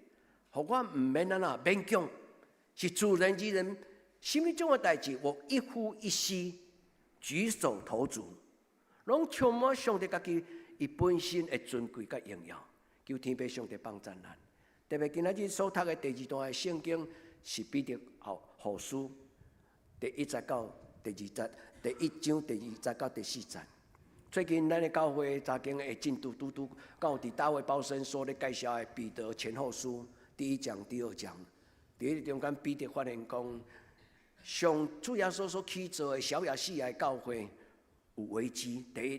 我毋免按怎勉強，是自然而然。啥物種的代誌，我一呼一吸，舉手投足，攏充滿上帝家己伊本身的尊貴佮榮耀。求天父上帝幫贊咱。特別今仔日所讀的第二段的聖經是彼得後後書第一節到第二節，第一章第二節到第四節。最近咱的教會查經的進度拄拄到佇大衛鮑森所咧介紹的彼得前後書第一講、第二講。佇彼個中間，彼得發現講，上主耶穌所起造的小亞細亞教會有危機。第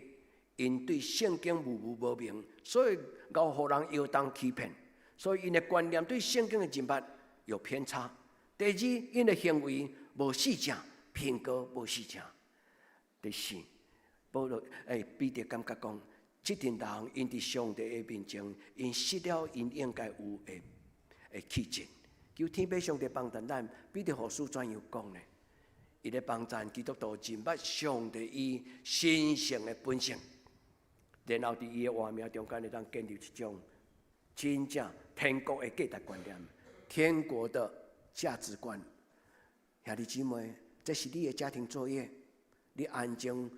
一，𪜶對聖經模糊無明，所以𠢕予人搖動欺騙，所以𪜶的觀念對聖經的認捌有偏差。第二，𪜶的行為無四正，品格無四正。第四，保羅彼得感覺講，這陣人𪜶佇上帝的面前，𪜶失了𪜶應該有的氣質。求天父上帝幫助咱，彼得後書怎樣講呢？伊咧幫贊基督徒認捌上帝伊神聖的本性，然後佇伊的活命中間會當建立一種真正天國的價值觀念，天國的價值觀。兄弟姊妹，這是你的家庭作業，你安靜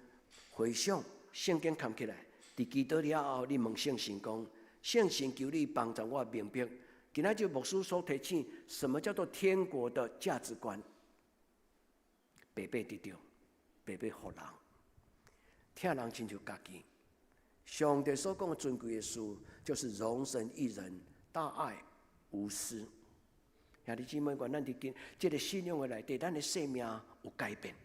回想聖經看起來，佇祈禱了後，你問聖神講：聖神求你幫助我明白。今仔日牧師所提醒，什麼叫做天國的價值觀？白白得著，白白予人，疼人親像家己。上帝所講的尊貴的事，就是榮神益人、大愛無私。兄弟姊妹，願咱佇今這个信仰的內底，咱的生命有改變。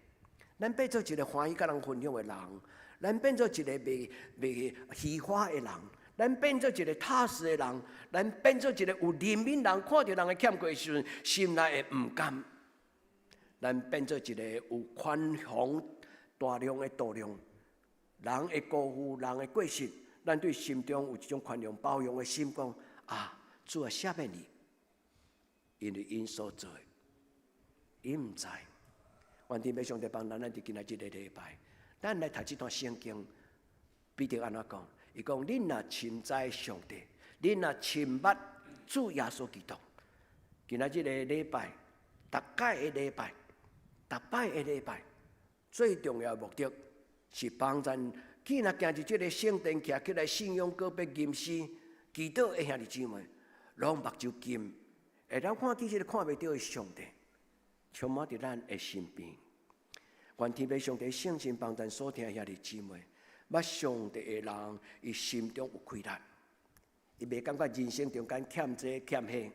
咱變做一个歡喜佮人分享的人，咱變做一个袂袂虛華的人，咱變做一个踏實的人，咱變做一个有憐憫人，看著人的欠過時陣，心內會毋甘。咱變做一個有寬宏大量的度量，人會辜負人的過失，咱對心中有一種寬容包容的心，講啊，主啊，赦免你，因為𪜶所做的，𪜶毋知。願天父上帝幫咱，咱佇今仔這个禮拜，咱來讀這段聖經。彼得按怎講？伊講：恁若深知上帝，恁若深捌主耶穌基督，今仔這个禮拜，逐擺的禮拜，逐擺的禮拜，最重要的目的是幫咱，既若行入這个聖殿，徛起來信仰告白、吟詩、祈禱的兄弟姊妹，攏目睭金，會當看見這個看袂著的上帝，充滿佇咱的身邊。願天父上帝聖神幫咱所聽兄弟姊妹，捌上帝的人，伊心中有氣力，伊袂感覺人生中間欠這欠彼。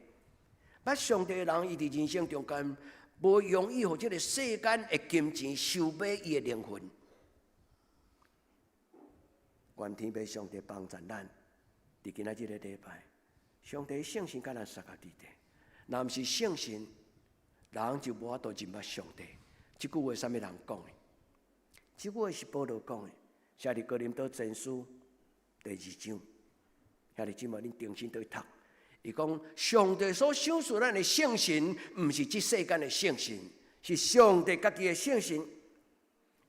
捌上帝的人，伊佇人生中間無容易予這个世間的金錢收買伊的靈魂。願天父上帝幫助咱，佇今仔這个禮拜，上帝聖神佮咱相佮佇咧，若毋是聖神，人就無法度認捌上帝。這句話啥物人講的？這句話是保羅講的，寫佇哥林多前書第二章。兄弟姊妹，恁重新倒去讀。伊講上帝所賞賜咱的聖神，毋是這世間的聖神，是上帝家己的聖神。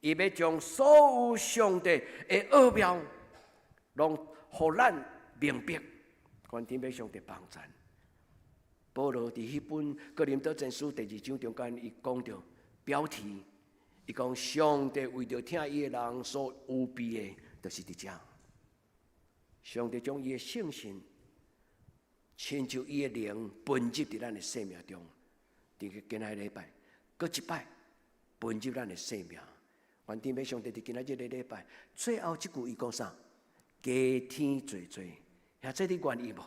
伊欲將所有上帝的奧妙，攏予咱明白。願天父上帝幫贊。保羅佇彼本哥林多前書第二章中間，伊講著標題，伊伊講上帝為著疼伊的人所預備的，就是佇遮。上帝將伊的聖神，親像伊的靈噴入佇咱的生命中。佇今仔禮拜，閣一擺噴入咱的生命。願天父上帝佇今仔這个禮拜，最後這句伊講啥？加添濟濟，兄弟你願意無？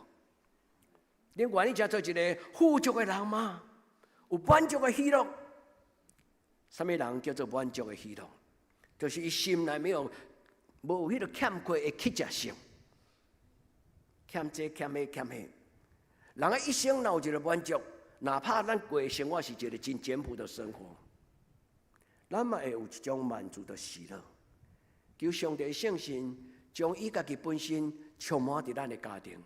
你願意成做一个富足的人嗎？有滿足的喜樂。啥物人叫做滿足的喜樂？就是伊心內沒有無彼个欠缺的乞食性，欠這欠彼欠彼。人的一生若有一个滿足，哪怕咱過的生活是一个真簡樸的生活，咱嘛會有一種滿足的喜樂。求上帝聖神將伊家己本身充滿佇咱的家庭，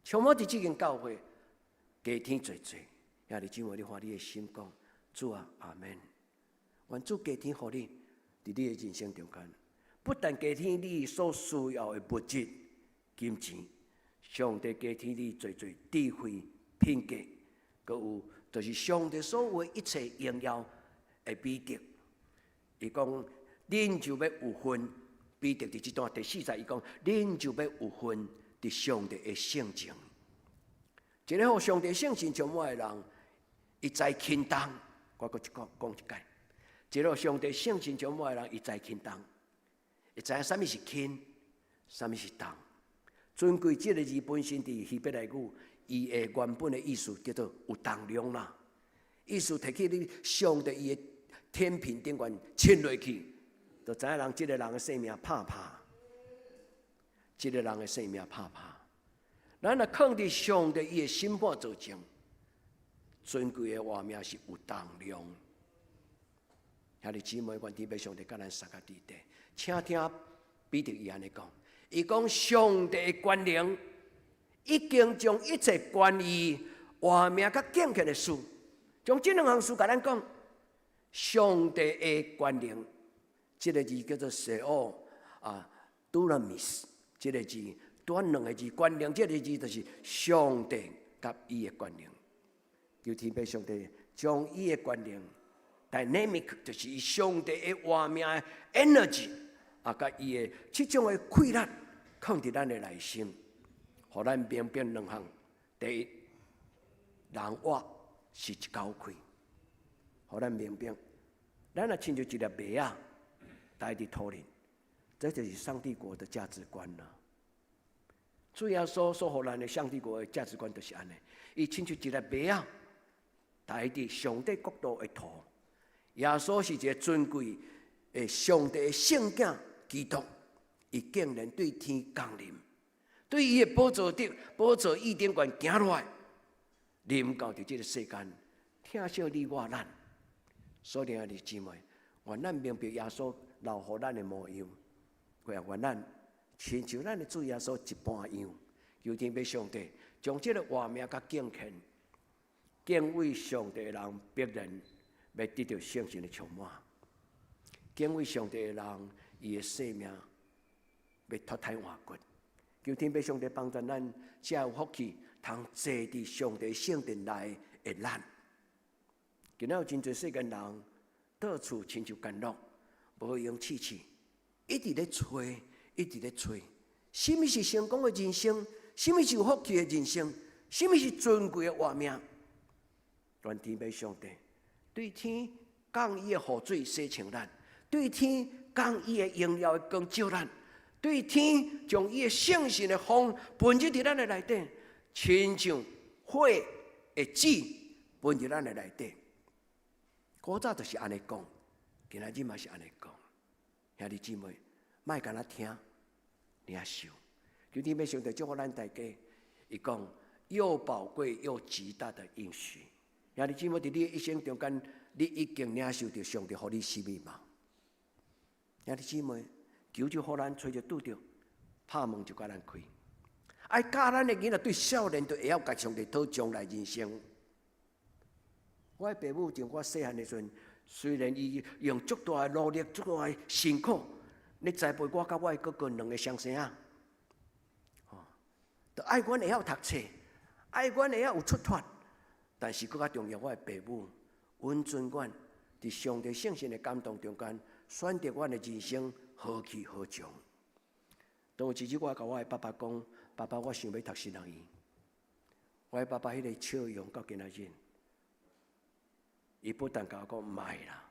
充滿佇這間教會，加添濟濟。兄弟姊妹，你發你的心講，主啊，阿門。願主加添予你，佇你的人生中間，不但加添你所需要的物質、金錢，上帝加添你濟濟智慧、品格，閣有就是上帝所有一切榮耀的美德。伊講，恁就欲有份，彼得佇這段第四節，伊講，恁就欲有份佇上帝的性情。一个予上帝聖神充滿的人，伊知輕重。我閣一講講一擺。一个上帝聖神充滿的人，伊知輕重，伊知影啥物是輕，啥物是重。尊貴這个字本身佇希伯來語，伊的原本的意思叫做有重量啦。意思提起你上帝伊的天平頂懸稱落去，就知影人這个人的性命拍拍，這个人的性命拍拍。咱若囥佇上帝伊的審判桌前，尊貴的活命是有重量。兄弟姊妹，願天父上帝佮咱相佮佇底，請聽彼得伊按呢講，伊講上帝的權能已經將一切關於活命佮敬虔的事，將這兩項事共咱講。上帝的權能，這个字叫做 θεό 啊，dunamis，這个字短兩个字，權能這个字就是上帝佮伊的權能。求天父上帝將伊的權能，dynamic 就是伊上帝的活命的 energy，啊，佮伊的這種的氣力，囥佇咱的內心，予咱明白兩項。第一，人活是一口氣，予咱明白，咱若親像一粒麥仔，待佇土裡，這就是上帝國的價值觀啦。主耶穌所予咱的上帝國的價值觀就是按呢，伊親像一粒麥仔，待佇上帝國度的土。耶穌是一个尊貴的上帝的聖子基督，伊竟然對天降臨，對伊的寶座頂、寶座椅頂懸行落來，臨到佇這个世間，疼惜你我咱。所以兄弟姊妹，願咱明白耶穌留予咱的模樣，願咱親像咱的主耶穌一般樣，求天父上帝將這个活命佮敬虔、敬畏上帝的人，必然欲得著聖神的充滿。敬畏上帝的人，伊的生命欲脫胎換骨。求天父上帝幫助咱，才有福氣，通坐佇上帝聖殿內的咱。今仔有真濟世間人，到處親像監獄，無閒試試，一直咧揣，一直咧揣。啥物是成功的人生？啥物是有福氣的人生？啥物是尊貴的活命？願天父上帝對天降伊的雨水洗清咱，對天降伊的榮耀的光照咱，對天將伊的聖神的風噴入佇咱的內底，親像火的籽噴入咱的內底。古早就是按呢講，今仔日嘛是按呢講。兄弟姊妹，莫干焦聽，領受。求天父上帝祝福咱大家，伊講又寶貴又極大的應許。兄弟姊妹，佇你的一生中間，你已經領受著上帝予你啥物嗎？兄弟姊妹，求主予咱揣著拄著，拍門就共咱開。愛教咱的囡仔對少年就會曉共上帝討將來人生。我的爸母從我細漢的時陣，雖然伊用足大的努力、足大的辛苦，咧栽培我佮我的哥哥兩个雙生仔，吼，就愛阮會曉讀冊，愛阮會曉有出脫。但是閣較重要，我的爸母允准阮佇上帝聖神的感動中間，選擇阮的人生何去何從。當有一日我共我的爸爸講：爸爸，我想欲讀神學院。我的爸爸彼个笑容到今仔日，伊不但共我講毋愛啦，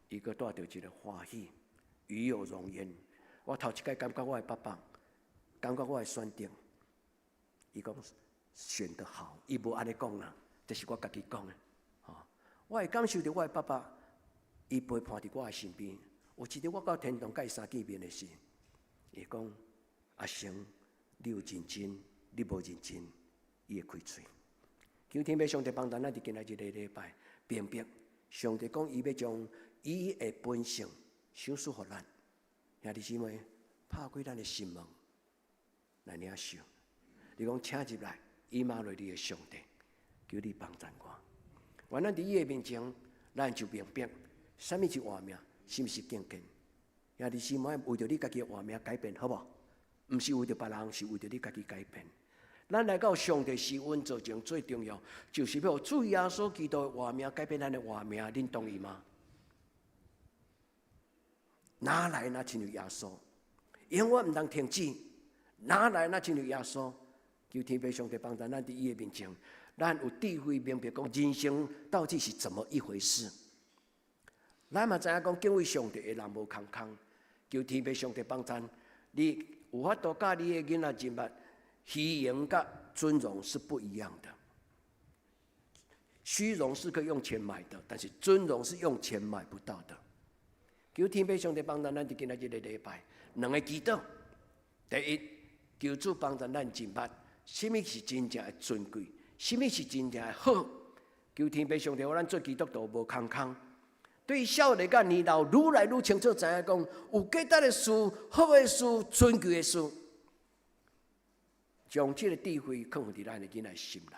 伊閣帶著一个歡喜，與有榮焉。我頭一擺感覺我的爸爸，感覺我的選擇，伊講選得好，伊無按呢講啦，這是我家己講的。吼，我會感受著我的爸爸，伊陪伴佇我的身邊。有一日我到天堂佮伊相見面的時，伊講：阿成，你有認真，你無認真，伊會開喙。求天父上帝幫助咱佇今仔日個禮拜明白，上帝講伊欲將伊的本性賞賜予咱。兄弟姊妹，拍開咱的心門來領受。你講請入來，以馬內利的上帝，求你幫助我。願咱佇伊的面前，咱就明白，啥物是活命，啥物是敬虔。兄弟姊妹，為著你家己的活命改變，好無？毋是為著別人，是為著你家己改變。咱來到上帝施恩座前，最重要就是欲予主耶穌基督的活命改變咱的活命，恁同意嗎？哪來若親像耶穌？永遠毋通停止。哪來若親像耶穌？求天父上帝幫助咱佇伊的面前，咱有智慧明白講人生到底是怎麼一回事。咱嘛知影講敬畏上帝的人無空空。求天父上帝幫助你，有法度教你的囡仔認捌虛榮佮尊榮是不一樣的。虛榮是可以用錢買的，但是尊榮是用錢買不到的。求天父上帝幫助咱佇今仔日個禮拜，兩个祈禱。第一，求主幫助咱認捌，啥物是真正的尊貴，啥物是真正的好。求天父上帝，予咱做基督徒無空空。對少年佮年老，愈來愈清楚知影講，有價值的事、好的事、尊貴的事，將這个智慧囥佇咱的囡仔心內。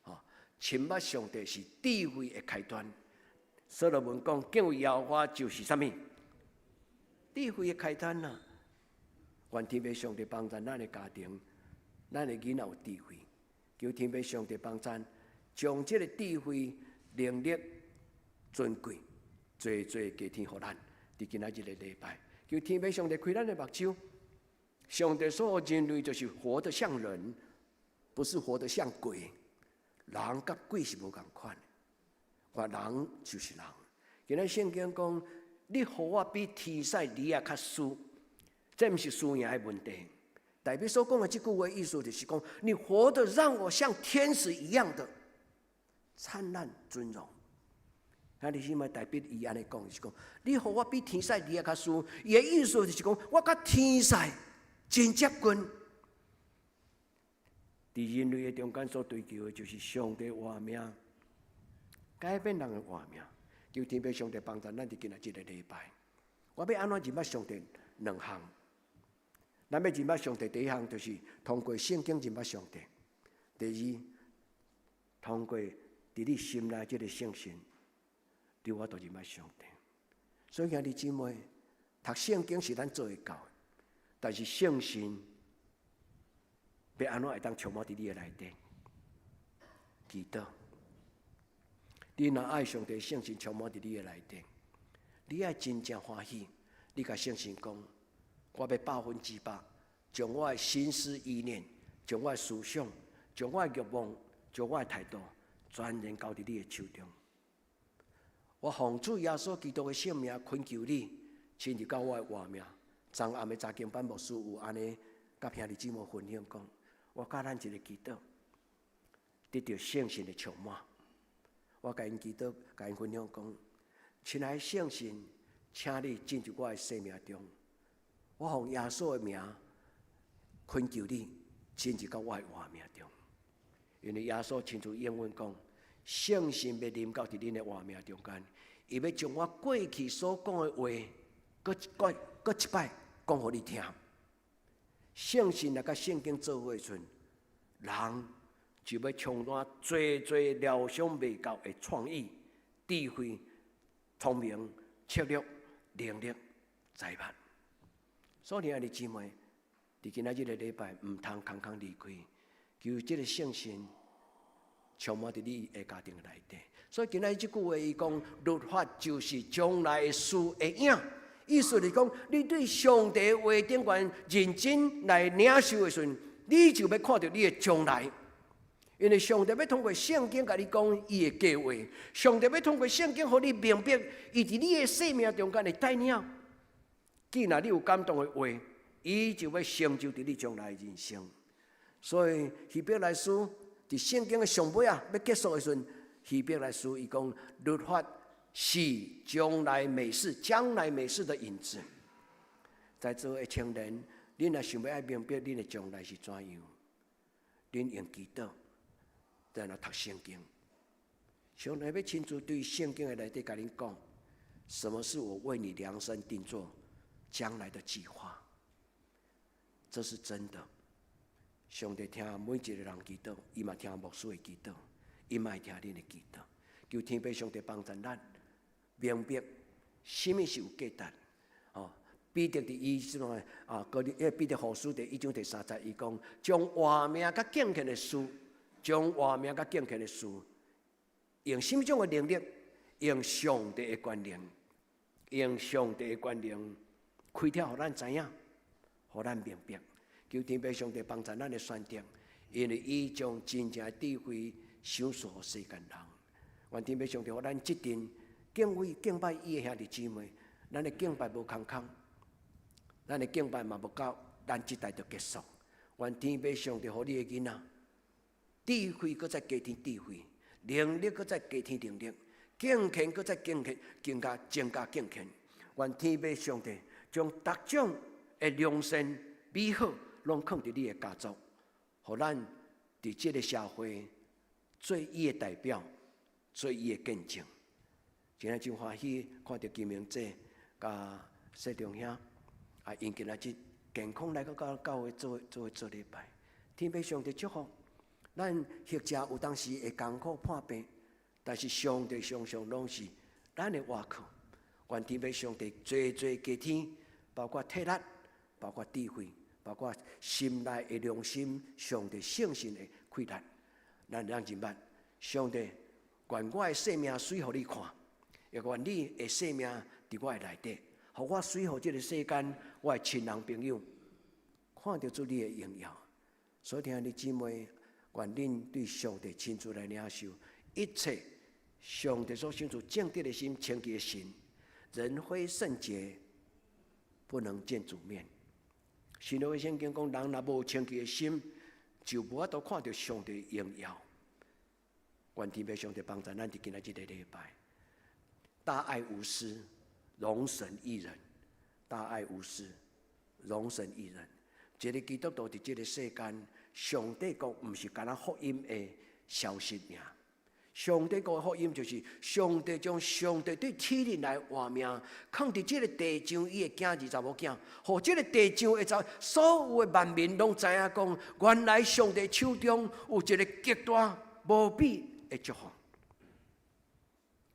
吼，親捌上帝是智慧的開端。所羅門講，敬畏耶和華就是啥物？智慧的開端啊！願天父上帝幫助咱的家庭，咱的囡仔有智慧。求天父上帝幫助，將這个智慧、能力、尊貴，濟濟加添予咱。佇今仔日個禮拜，求天父上帝開咱的目睭。上帝所予人類就是活得像人，不是活得像鬼。人佮鬼是無仝款，我人就是人。今仔聖經講，你予我比天使利亞較輸，這毋是輸贏的問題。代表所講的這句話意思就是講，你活得讓我像天使一樣的燦爛尊榮。啊，你起碼代表伊按呢講，就是講，你予我比天使利亞較輸，伊的意思就是講，我佮天使真接近。佇人類的中間所追求的，就是上帝活命，改變人的活命。求天父上帝幫助咱佇今仔這个禮拜，我欲按怎認捌上帝兩項？咱欲認捌上帝第一項就是通過聖經認捌上帝；第二，通過佇你心內這个聖神，你有法度認捌上帝。所以兄弟姊妹，讀聖經是咱做會到的，但是聖神欲按怎會當充滿佇你的內底？祈禱。你若愛上帝聖神充滿佇你的內底，你愛真正歡喜。你共聖神講，我欲100%將我的心思意念、將我的思想、將我的欲望、將我的態度，全然交佇你的手中。我奉主耶穌基督的聖名懇求你，進入到我的活命。昨暗的查經班牧師有按呢，佮兄弟姊妹分享講，我教咱一个祈禱，得著聖神的充滿。我共𪜶祈禱，共𪜶分享講，親愛的聖神，請你進入我的生命中。我奉耶穌的名懇求你進入到我的活命中。因為耶穌親自應允講，聖神欲臨到佇恁的活命中間，伊欲將我過去所講的話，閣閣一擺講予你聽。聖神來佮聖經做伙時陣，人就欲充滿濟濟料想袂到的創意、智慧、聰明、策略、能力、才幹。所以，兄弟姊妹，佇今仔日個禮拜，毋通空空離開，求這个聖神充滿佇你的家庭內底。所以今仔日這句話，伊講律法就是將來事的影。意思是講，你對上帝話頂懸認真來領受的時陣，你就欲看著你的將來。因為上帝欲通過聖經共你講伊的計劃，上帝欲通過聖經予你明白，伊佇你的生命中間的帶領。既然你有感動的話，伊就欲成就佇你將來的人生。所以希伯來書佇聖經的上尾啊，欲結束的時陣，希伯來書伊講律法是將來美事，將來美事的影子。在座的青年，恁若想欲愛明白恁的將來是怎樣，恁用祈禱，然後讀聖經。上帝欲親自對聖經的內底共恁講，什麼是我為你量身定做將來的計劃？這是真的。上帝聽每一個人祈禱，伊嘛聽牧師的祈禱，伊嘛會聽恁的祈禱。求天父上帝幫助咱明白，啥物是有價值。哦，彼得佇伊什麼啊？嗰啲，彼得後書第一章第三節，伊講將活命佮敬虔的事，將活命佮敬虔的事，用啥物種的能力？用上帝的權能，用上帝的權能，開啟予咱知影，予咱明白。求天父上帝幫助咱的選擇，因為伊將真正的智慧賞賜予世間人。願天父上帝予咱這陣敬畏敬拜伊的兄弟姊妹，咱的敬拜無空空，咱的敬拜嘛無到咱這代就結束。願天父上帝予你的囡仔，智慧閣再加添智慧，能力閣再加添能力，敬虔閣再敬虔，更加增加敬虔。願天父上帝將各種的良善美好，攏囥佇你的家族，予咱佇這个社會做伊的代表，做伊的見證。今仔真歡喜看著金明姐佮世中兄，啊，𪜶今仔日健康來到教會做做做禮拜。天父上帝祝福咱，或者有當時會艱苦破病，但是上帝常常攏是咱的倚靠。願天父上帝濟濟加添，包括體力，包括智慧，包括心內的良心，上帝聖神的氣力，咱咱認捌上帝，願我的生命媠予你看，也願你的生命佇我的內底，予我媠予這个世間，我的親人朋友看著主你的榮耀。所以，兄弟姊妹，願恁對上帝親自來領受一切上帝所賞賜正直的心、清潔的心。人非聖潔，不能見主面。新約聖經講，人若無清潔的心，就無法度看著上帝榮耀。願天父上帝幫助咱佇今仔這个禮拜，大愛無私，榮神益人。大愛無私，榮神益人。一个基督徒佇這个世間，上帝國毋是干焦福音的消息爾。上帝國的福音就是上帝將上帝對天靈來活命，囥佇這个地上，伊的囝兒查某囝，予這个地上的查所有的萬民攏知影講，原來上帝手中有一个極大無比的祝福。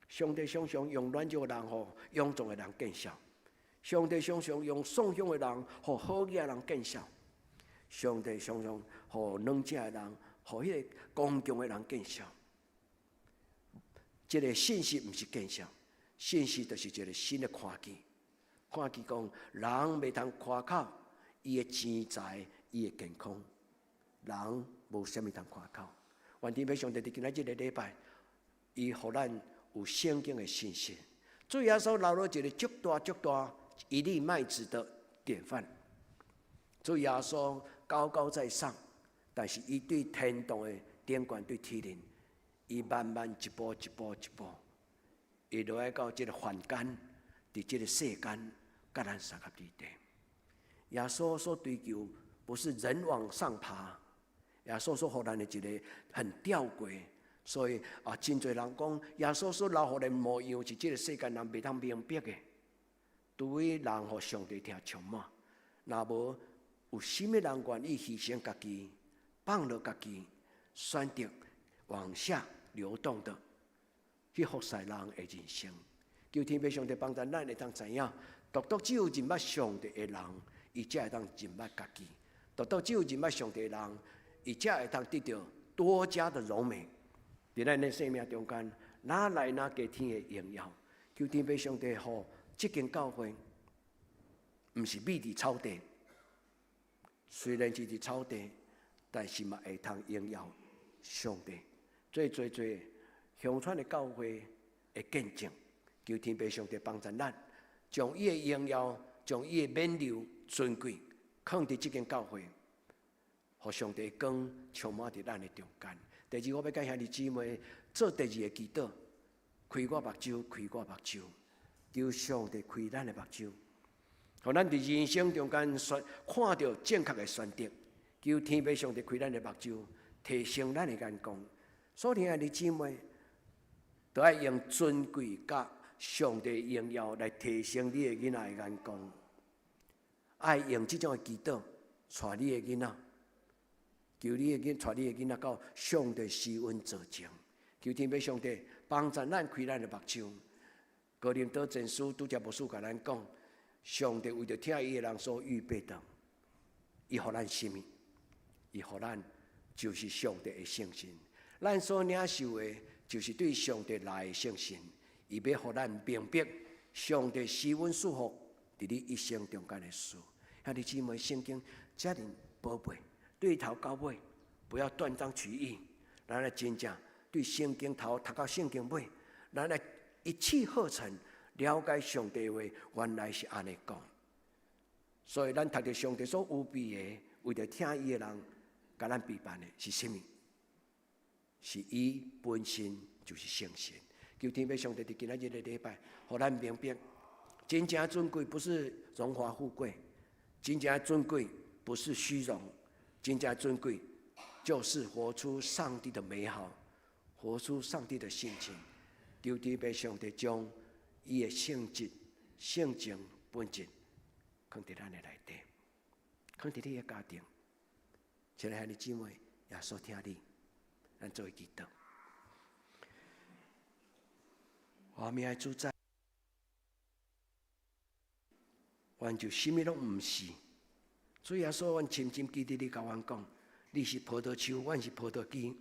上帝常常用軟弱的人，予勇壯的人見效；上帝常常用喪胸的人，予好額的人見效；上帝常常予軟弱的人，予彼个剛強的人見效。這个信息毋是見效，信息就是一个新的看見。看見講，人袂通誇口伊的錢財，伊的健康，人無啥物通誇口。願天父上帝佇今仔這个禮拜，伊予咱有聖經的信息。主耶穌留了一个足大足大一粒麥子的典範。主耶穌高高在上，但是伊對天堂的頂懸對天靈。伊慢慢一步一步一步，伊落來到這个凡間，佇這个世間，佮咱相合佇底。耶穌所追求，不是人往上爬，耶穌所予咱的一个很吊詭，所以啊，真濟人講耶穌所留予咱模樣是這个世間人袂當明白的，除非人予上帝疼充滿，若無有啥物人願意犧牲家己，放落家己，選擇往下流動的去服侍人的人生。求天父上帝幫助咱會當知影，獨獨只有認捌上帝的人，伊才會當認捌家己；獨獨只有認捌上帝的人，伊才會當得著多加的榮美。佇咱的生命中間，哪來哪加天的榮耀？求天父上帝，予這間教會，毋是覕佇草地，雖然是佇草地，但是嘛會通榮耀上帝。做做做鄉村的教會的見證，求天父上帝幫助咱，將伊的榮耀、將伊的勉勵、尊貴，囥佇這間教會，予上帝光充滿佇咱的中間。第二，我欲佮兄弟姊妹做第二个祈禱，開我目睭，開我目睭，求上帝開咱的目睭，予咱佇人生中間選看著正確的選擇。求天父上帝開咱的目睭，提升咱的眼光。所以兄弟姊妹，都愛用尊貴佮上帝榮耀來提升你的囡仔的眼光。愛用這種的祈禱，帶你的囡仔。求你的囡，帶你的囡仔到上帝施恩座前，求天父上帝幫助咱開咱的目睭。哥林多前書拄才牧師共咱講，上帝為著疼伊的人所預備的，伊予咱啥物？伊予咱就是上帝的聖神。咱所領受的，就是對上帝來的聖神。伊欲予咱明白上帝施恩賜福佇你一生中間的事。兄弟姊妹，聖經遮爾寶貝。對頭到尾，不要斷章取義。咱來真正對聖經頭讀到聖經尾，咱來一氣呵成了解上帝話，原來是按呢講。所以咱讀著上帝所預備的，為著疼伊的人，共咱備辦的是啥物？是伊本身就是聖神。求天父上帝佇今仔日的禮拜，予咱明白，真正尊貴不是榮華富貴，真正尊貴不是虛榮。真正尊貴，就是活出上帝的美好，活出上帝的性情。求天父上帝將伊的性質、性情、本質，囥佇咱的內底，囥佇你的家庭。親愛的兄弟姊妹，耶穌疼你，咱做伙祈禱。我命的主宰，阮就啥物攏毋是。主耶穌，阮深深記得你共阮講，你是葡萄樹，阮是葡萄枝。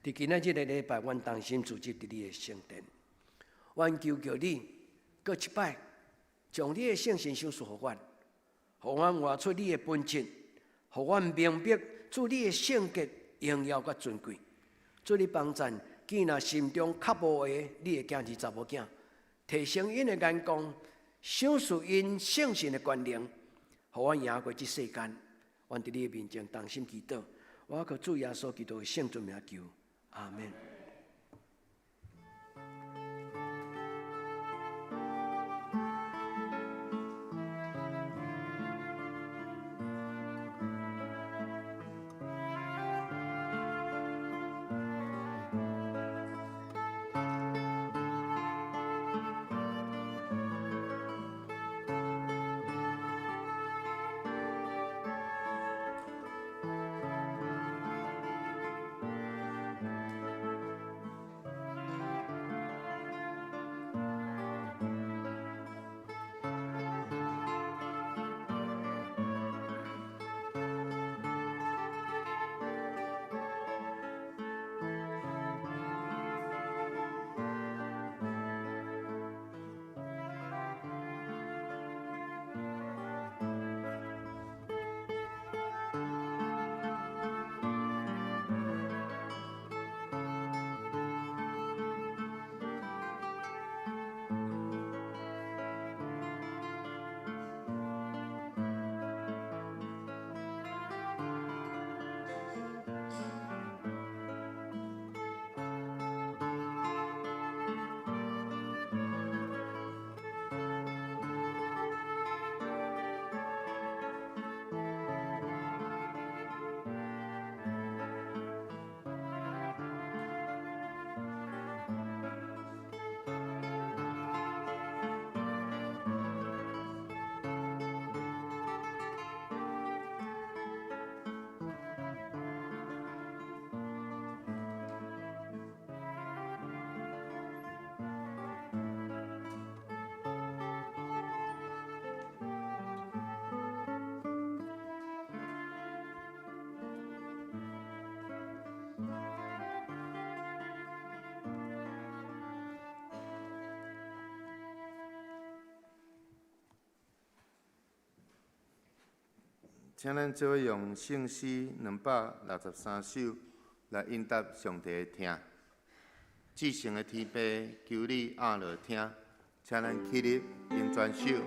佇今仔這个禮拜，阮同心聚集佇你的聖殿，阮求求你，閣一擺，將你的聖神賞賜予阮，予阮活出你的本質，予阮明白主你的聖潔、榮耀佮尊貴。主你幫贊，見若心中較無的你的囝兒查某囝，提升𪜶的眼光，賞賜𪜶聖神的權能。予阮贏過這世間，阮佇你的面前同心祈禱，我靠主耶穌基督的聖尊名求，阿們。請咱做伙用聖詩263首來應答上帝的疼。至聖的天父，求你按落聽，請咱起立，並全手。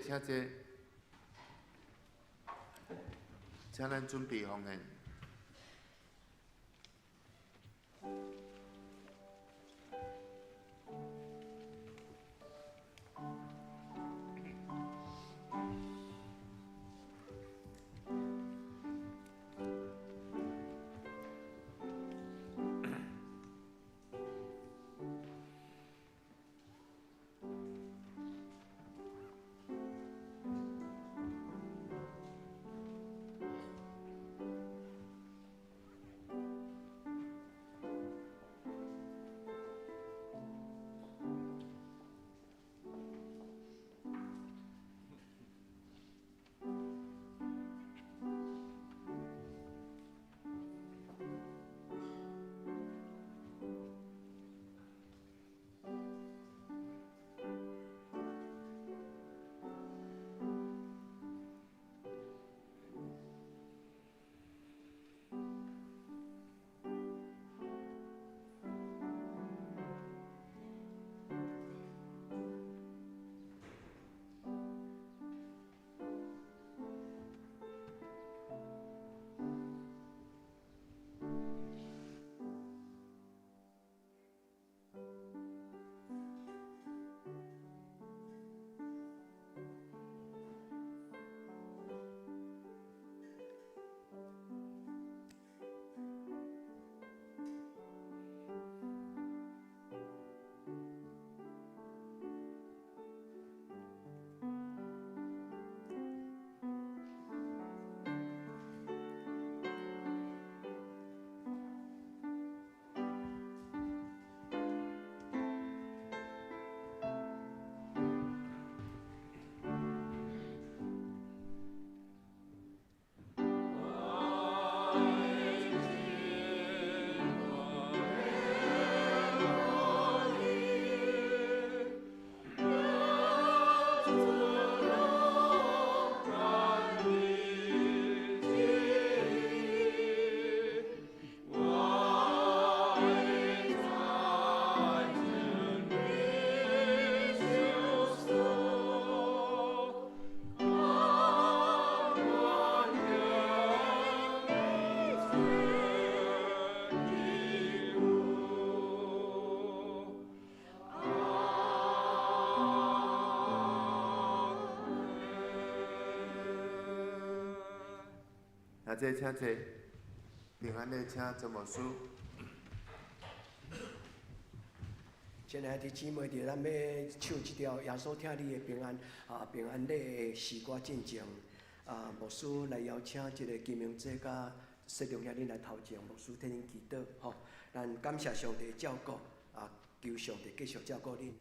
請坐，請咱準備奉獻。兄弟請坐，平安禮請曾牧師。親愛的姊妹，佇咱欲唱這條耶穌疼你的平安啊平安禮的詩歌進前，啊牧師來邀請這个金明姐佮雪中兄恁來頭前，牧師替恁祈禱吼。咱感謝上帝照顧，啊求上帝繼續照顧恁。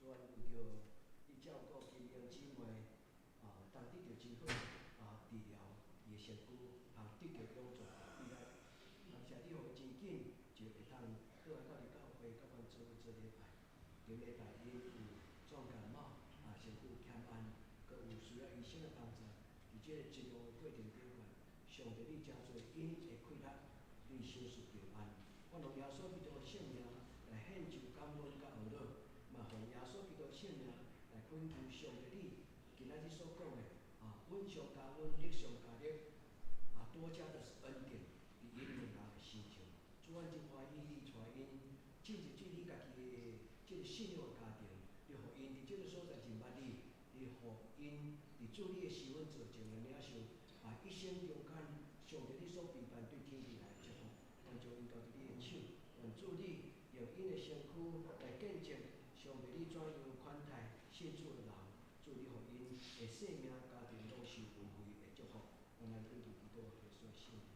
主啊，你为著你照顾金英姊妹，啊，当得著真好，啊，治疗伊的身躯，通得著勇壮和力。感谢你，予伊真紧就会当倒来到你教會，佮阮做伙做禮拜。頂禮拜𪜶有重感冒，啊，身軀欠安，閣有需要醫生的幫助。佇這個治療的過程頂懸，上帝你誠濟𪜶的氣力，你賞賜平安。我用耶穌基督的聖名來獻上感恩佮懊惱，嘛奉耶穌基督的聖名來懇求上帝你今仔日所講的啊，恩上加恩，力上加力，啊，多加的是恩典，佇𪜶兩人的身上。主，阮真歡喜你帶𪜶進入這你家己的這个信仰的家庭，你予𪜶佇這个所在認捌你，你予𪜶佇主你的施恩座前來領受啊，一生中間上帝你所備辦對天地來的祝福，願將𪜶交佇你的手，願主你用𪜶的身軀來見證上帝你怎樣款待信主的人，主你予𪜶的生命家庭攏受恩惠的祝福，阮來懇求基督耶穌的聖名。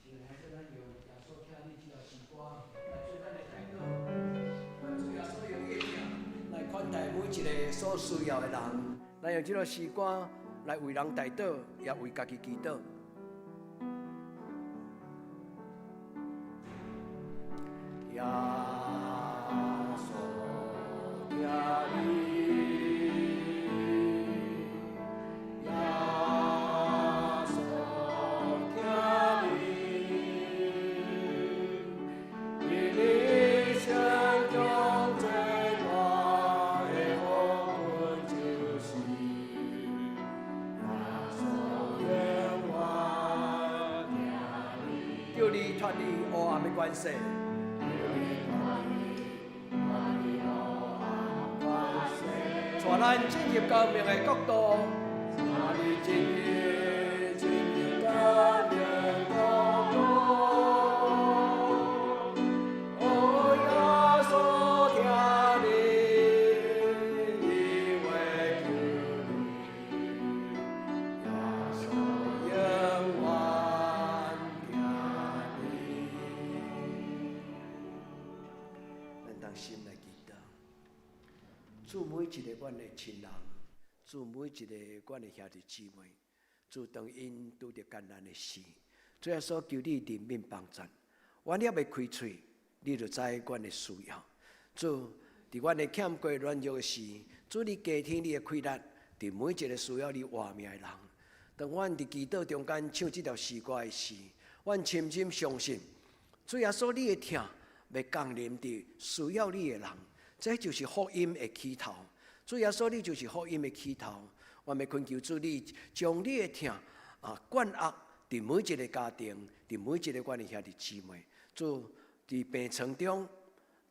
親愛的，咱用耶穌疼你這條詩歌來做咱的代禱，願主耶穌用伊的疼來款待每一个所需要的人。咱用這條詩歌來為人代禱，也為家己祈禱。耶穌疼你，耶穌疼你，你一生中最大的福分就是耶穌永遠疼你。求你脫離黑暗的關係。帶咱進入光明的國度，帶你進入進入光明國度。哦，耶穌疼你，伊會救你，耶穌永遠疼你。咱同心來祈禱。主每一个阮的親人，主每一个阮的兄弟姊妹，主當𪜶拄著艱難的時，主耶穌求你憐憫幫助，阮猶未開喙，你就知阮的需要。主佇阮的欠過軟弱的時，主你加添你的氣力，佇每一个需要你活命的人。當阮佇祈禱中間唱這條詩歌的時，阮深深相信，主耶穌你的疼欲降臨佇需要你的人。這就是福音的起頭，主耶穌，你就是福音的起頭。我欲懇求主你，將你的疼啊灌壓佇每一个家庭，佇每一个阮的兄弟姊妹。主佇病床中，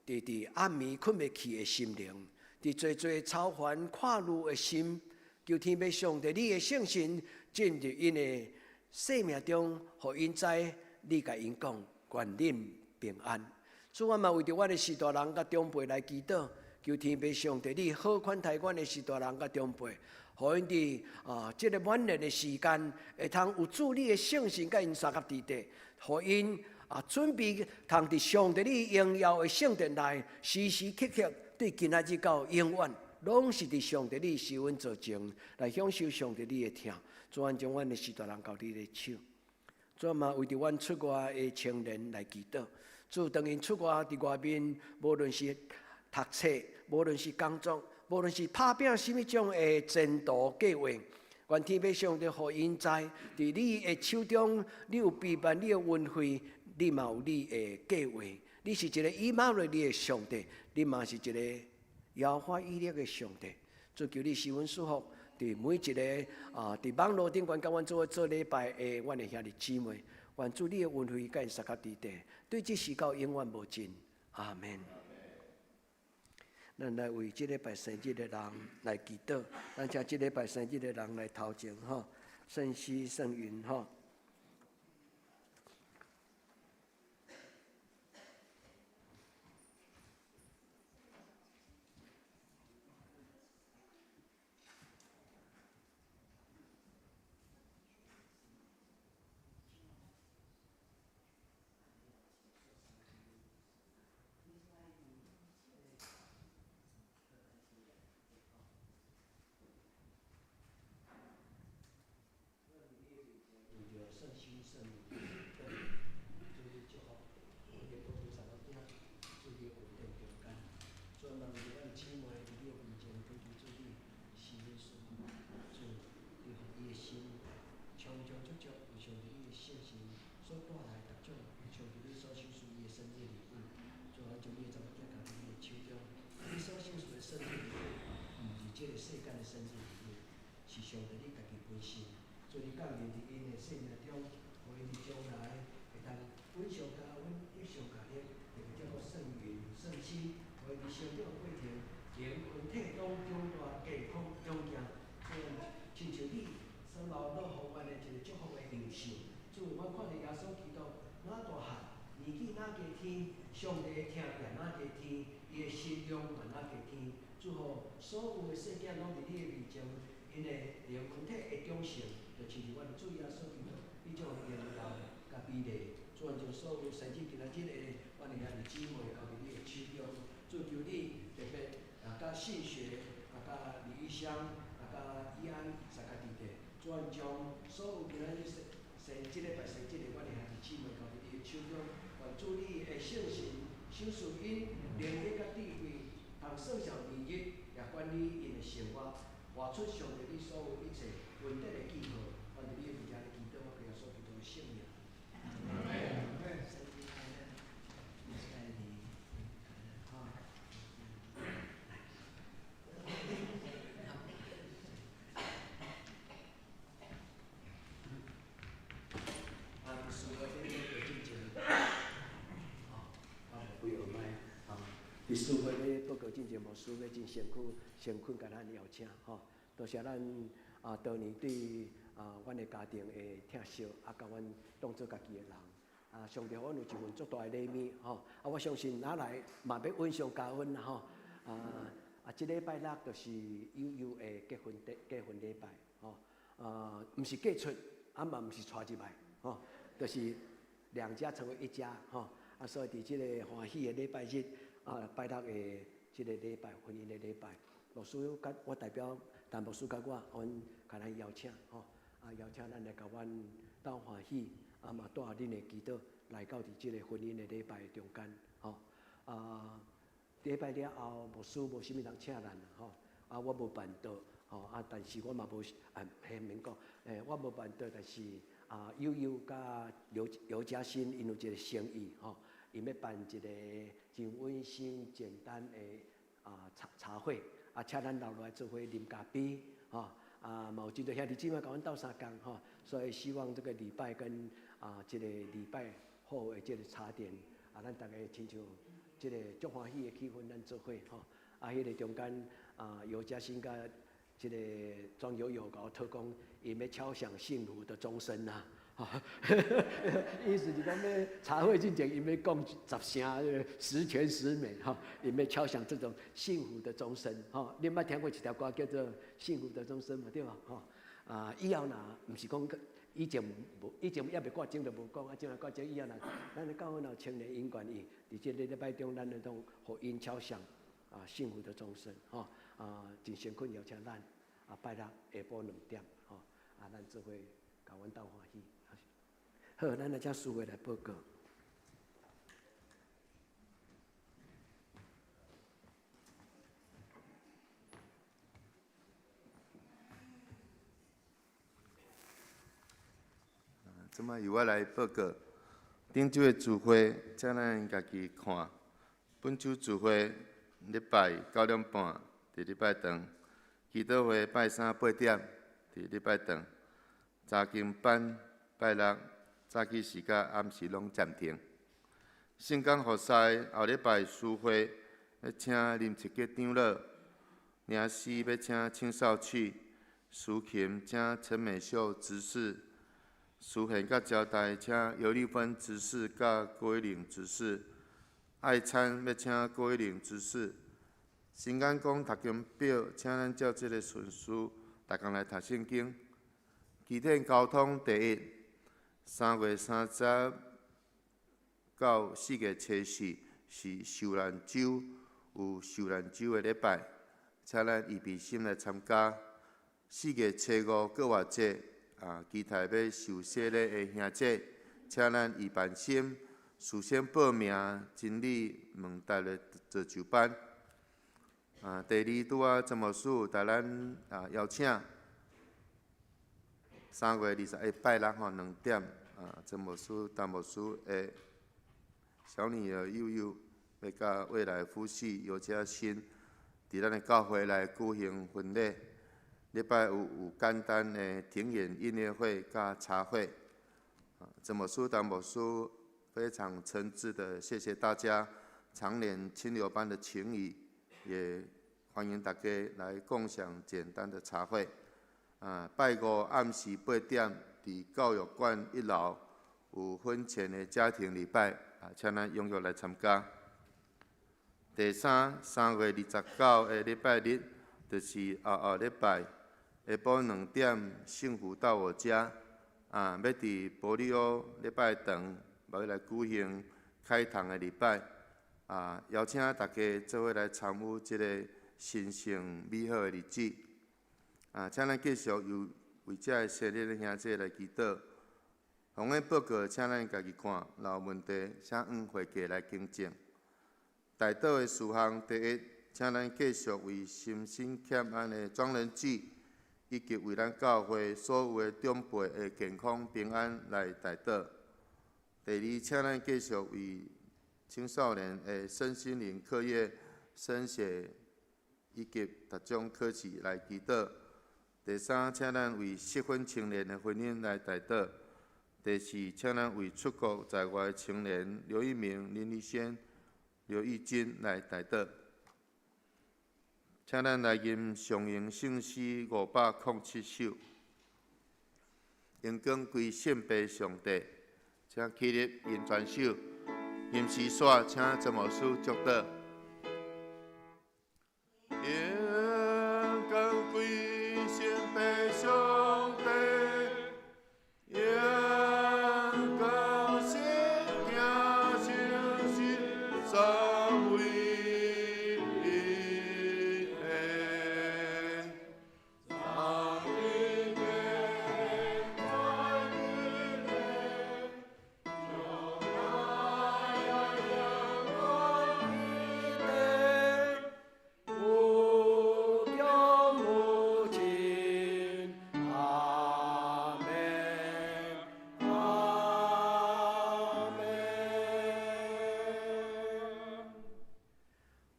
佇佇暗暝睏袂去的心靈，佇濟濟操煩看慮的心，求天父上帝你的聖神進入𪜶的生命中，予𪜶知你共𪜶講，願恁平安。主，阮嘛為著阮的序大人佮長輩來祈禱，求天父上帝你好款待阮的序大人佮長輩，予𪜶佇啊這个晚年的時間，會通有主你的聖神佮𪜶相佮佇底，予𪜶啊準備通佇上帝你榮耀的聖殿內，時時刻刻對今仔日到永遠，攏是佇上帝你施恩座前來享受上帝你的疼。主，阮將阮的序大人交你的手。主嘛為著阮出外的青年來祈禱。主當𪜶出外佇外面，無論是讀冊，無論是工作，無論是拍拚啥物種的前途計劃，願天父上帝予𪜶知，佇你的手中，你有備辦你的恩惠，你嘛有你的計劃。你是一個以馬內利的上帝，你嘛是一個耶和華以勒的上帝。主求你賜阮祝福，佇每一個啊，佇網路頂懸佮阮做伙做禮拜的阮的兄弟姊妹，願主你的恩惠佮𪜶相佮佇底，對這時到永遠無盡。阿門。咱來為這禮拜生日的人來祈禱，咱請這禮拜生日的人來頭前吼，聖喜聖雲吼。這個世間的生日禮物，是上帝你家己本身，所以你降臨佇𪜶的生命中，予𪜶佇將來會當阮上加阮得上加力，會當照顧聖雲聖心，予𪜶佇成長的過程，靈魂體攏長大健康勇健，所以親像你所留落予阮的一個祝福的樣式。主，阮看著耶穌基督哪大漢，年紀哪加添，上帝的疼也哪加添，伊的心量嘛哪加添。祝福所有的細囝攏佇你的面前，𪜶的靈魂體會長成，就親像阮的主耶穌基督，彼種榮耀佮美麗。主啊，將所有生日今仔日的阮的兄弟姊妹交佇你的手中，主求你特別啊，佮信學啊，佮李玉香啊，佮伊安三個弟弟，主啊，將所有今仔日生生這禮拜生日的阮的兄弟姊妹交佇你的手中，願主你的聖神賞賜𪜶能力佮智慧。通算上年日，也管理𪜶的生活，活出上帝你所有一切恩典的記號。願佇你的面前來祈禱，我耶穌基督的聖名。阿門。生日快樂，愛你，哈。啊，事會咧報告進前，哦，我無幾號麥，啊。佇事會咧報告進前，牧師欲真誠懇、誠懇共咱邀請吼，多謝咱啊，當年對啊，阮的家庭的疼惜，啊，共阮當做家己的人，啊，上帝予阮有一份足大的禮物吼，啊，我相信若來嘛欲恩上加恩啦吼，啊啊，這禮拜六就是悠悠的結婚禮拜吼，啊，毋是嫁出，啊嘛毋是娶入來吼，就是兩家成為一家吼，啊，所以佇這個歡喜的禮拜日。啊，拜六的這個禮拜，婚姻的禮拜，牧師佮我代表，陳牧師佮我，阮共咱邀請吼，啊，邀請咱來共阮鬥歡喜，啊嘛帶恁的祈禱來到佇這個婚姻的禮拜中間，吼，啊，禮拜了後，牧師無啥物人請咱吼，啊，我無辦到，吼，啊，但是我嘛無啊，彼免講，我無辦到，但是啊，悠悠佮劉劉嘉欣𪜶有一個心意，吼。𪜶欲辦一個真溫馨簡單的啊茶茶會，啊，請咱留落來做伙啉咖啡，吼，啊，嘛有真濟兄弟姊妹共阮鬥相共，吼，所以希望這個禮拜跟啊這個禮拜後的這個茶點，啊，咱逐家親像這個足歡喜的氣氛，咱做伙，吼，啊，彼個中間啊，尤嘉欣佮這個莊友友共我討講，𪜶欲敲響幸福的鐘聲啊。意思是講欲茶會進前，𪜶欲講十聲，十全十美，吼，𪜶欲敲響這種幸福的鐘聲，吼。你捌聽過一條歌叫做《幸福的鐘聲》嘛？對無？吼，啊，以後若毋是講以前無，以前猶未掛鐘就無講，啊，這擺掛鐘以後若，咱的教會若有青年𪜶願意，佇這個禮拜中，咱會當予𪜶敲響啊幸福的鐘聲，吼，啊，真誠懇邀請咱啊，拜六下晡2點，吼，啊，咱做伙共阮鬥歡喜。好，咱來請司會來報告。這擺由我來報告。頂週的聚會，請咱家己看。本週聚會禮拜9點半，佇禮拜堂；祈禱會拜三8點，佇禮拜堂；查經班拜六早起時佮暗時攏暫停。聖工服侍後禮拜書會欲請林慈吉長老，靈師欲請青少區，司琴請陳美秀執事，司弦佮招待請尤麗芬執事佮郭一玲執事，愛餐欲請郭一玲執事。新眼光讀經表，請咱照這个順序，逐工來讀聖經。期天交通第一，3月30到4月初4是受難週，有受難週的禮拜，請咱預備心來參加。4月初5復活節，期待欲受洗禮的兄姐，請咱預備心，事先報名真理問答的造就班。第二，拄仔曾牧師帶咱邀請，3月21拜六吼2點，曾牧師、陳牧師的小女兒悠悠欲佮未來夫婿尤嘉欣，佇咱的教會來舉行婚禮。禮拜五有簡單的庭園音樂會佮茶會。曾牧師、陳牧師非常誠摯的謝謝大家常年清流班的情誼，也歡迎大家來共享簡單的茶會。拜五暗時8點，佇教育館一樓有婚前的家庭禮拜，請咱踴躍來參加。第三，3月29的禮拜日，就是後後禮拜下晡2點，幸福到我家，欲佇伯利歐禮拜堂，欲來舉行開堂的禮拜，邀請大家做伙來參與這个神聖美好的日子。請咱繼續由為這个生日的兄弟來祈禱。奉獻報告，請咱家己看，若有問題，請按會計來更正。代禱的事項，第一，請咱繼續為心心欠安的莊仁濟，以及為咱教會所有的長輩的健康平安來代禱。第二，請咱繼續為青少年的身心靈課業、升學以及達種考試來祈禱。第三，請咱為適婚青年的婚姻來代禱。第四，請咱為出國在外的青年劉一鳴、林立軒、劉玉金來代禱。請咱來吟上榮聖詩507首，榮光歸聖父上帝。請起立吟全首，吟詩煞，請曾牧師祝禱。榮光歸聖父上帝，榮光聖子聖神三位一體。藏於天，在日內，將來永遠的，無窮無盡，阿們，阿們。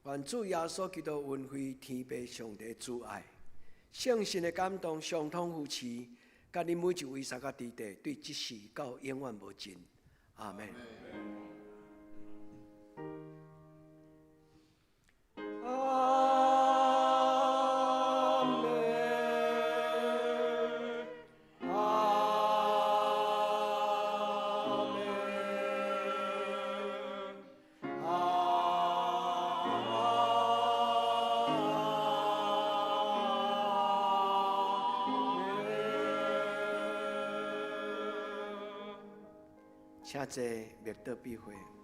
願主耶穌基督恩惠，天父上帝慈愛，聖神的感動，相通扶持，佮恁每一位三個弟弟，對這世到永遠無盡。阿們。阿們，阿們，阿們。請坐，默禱閉會。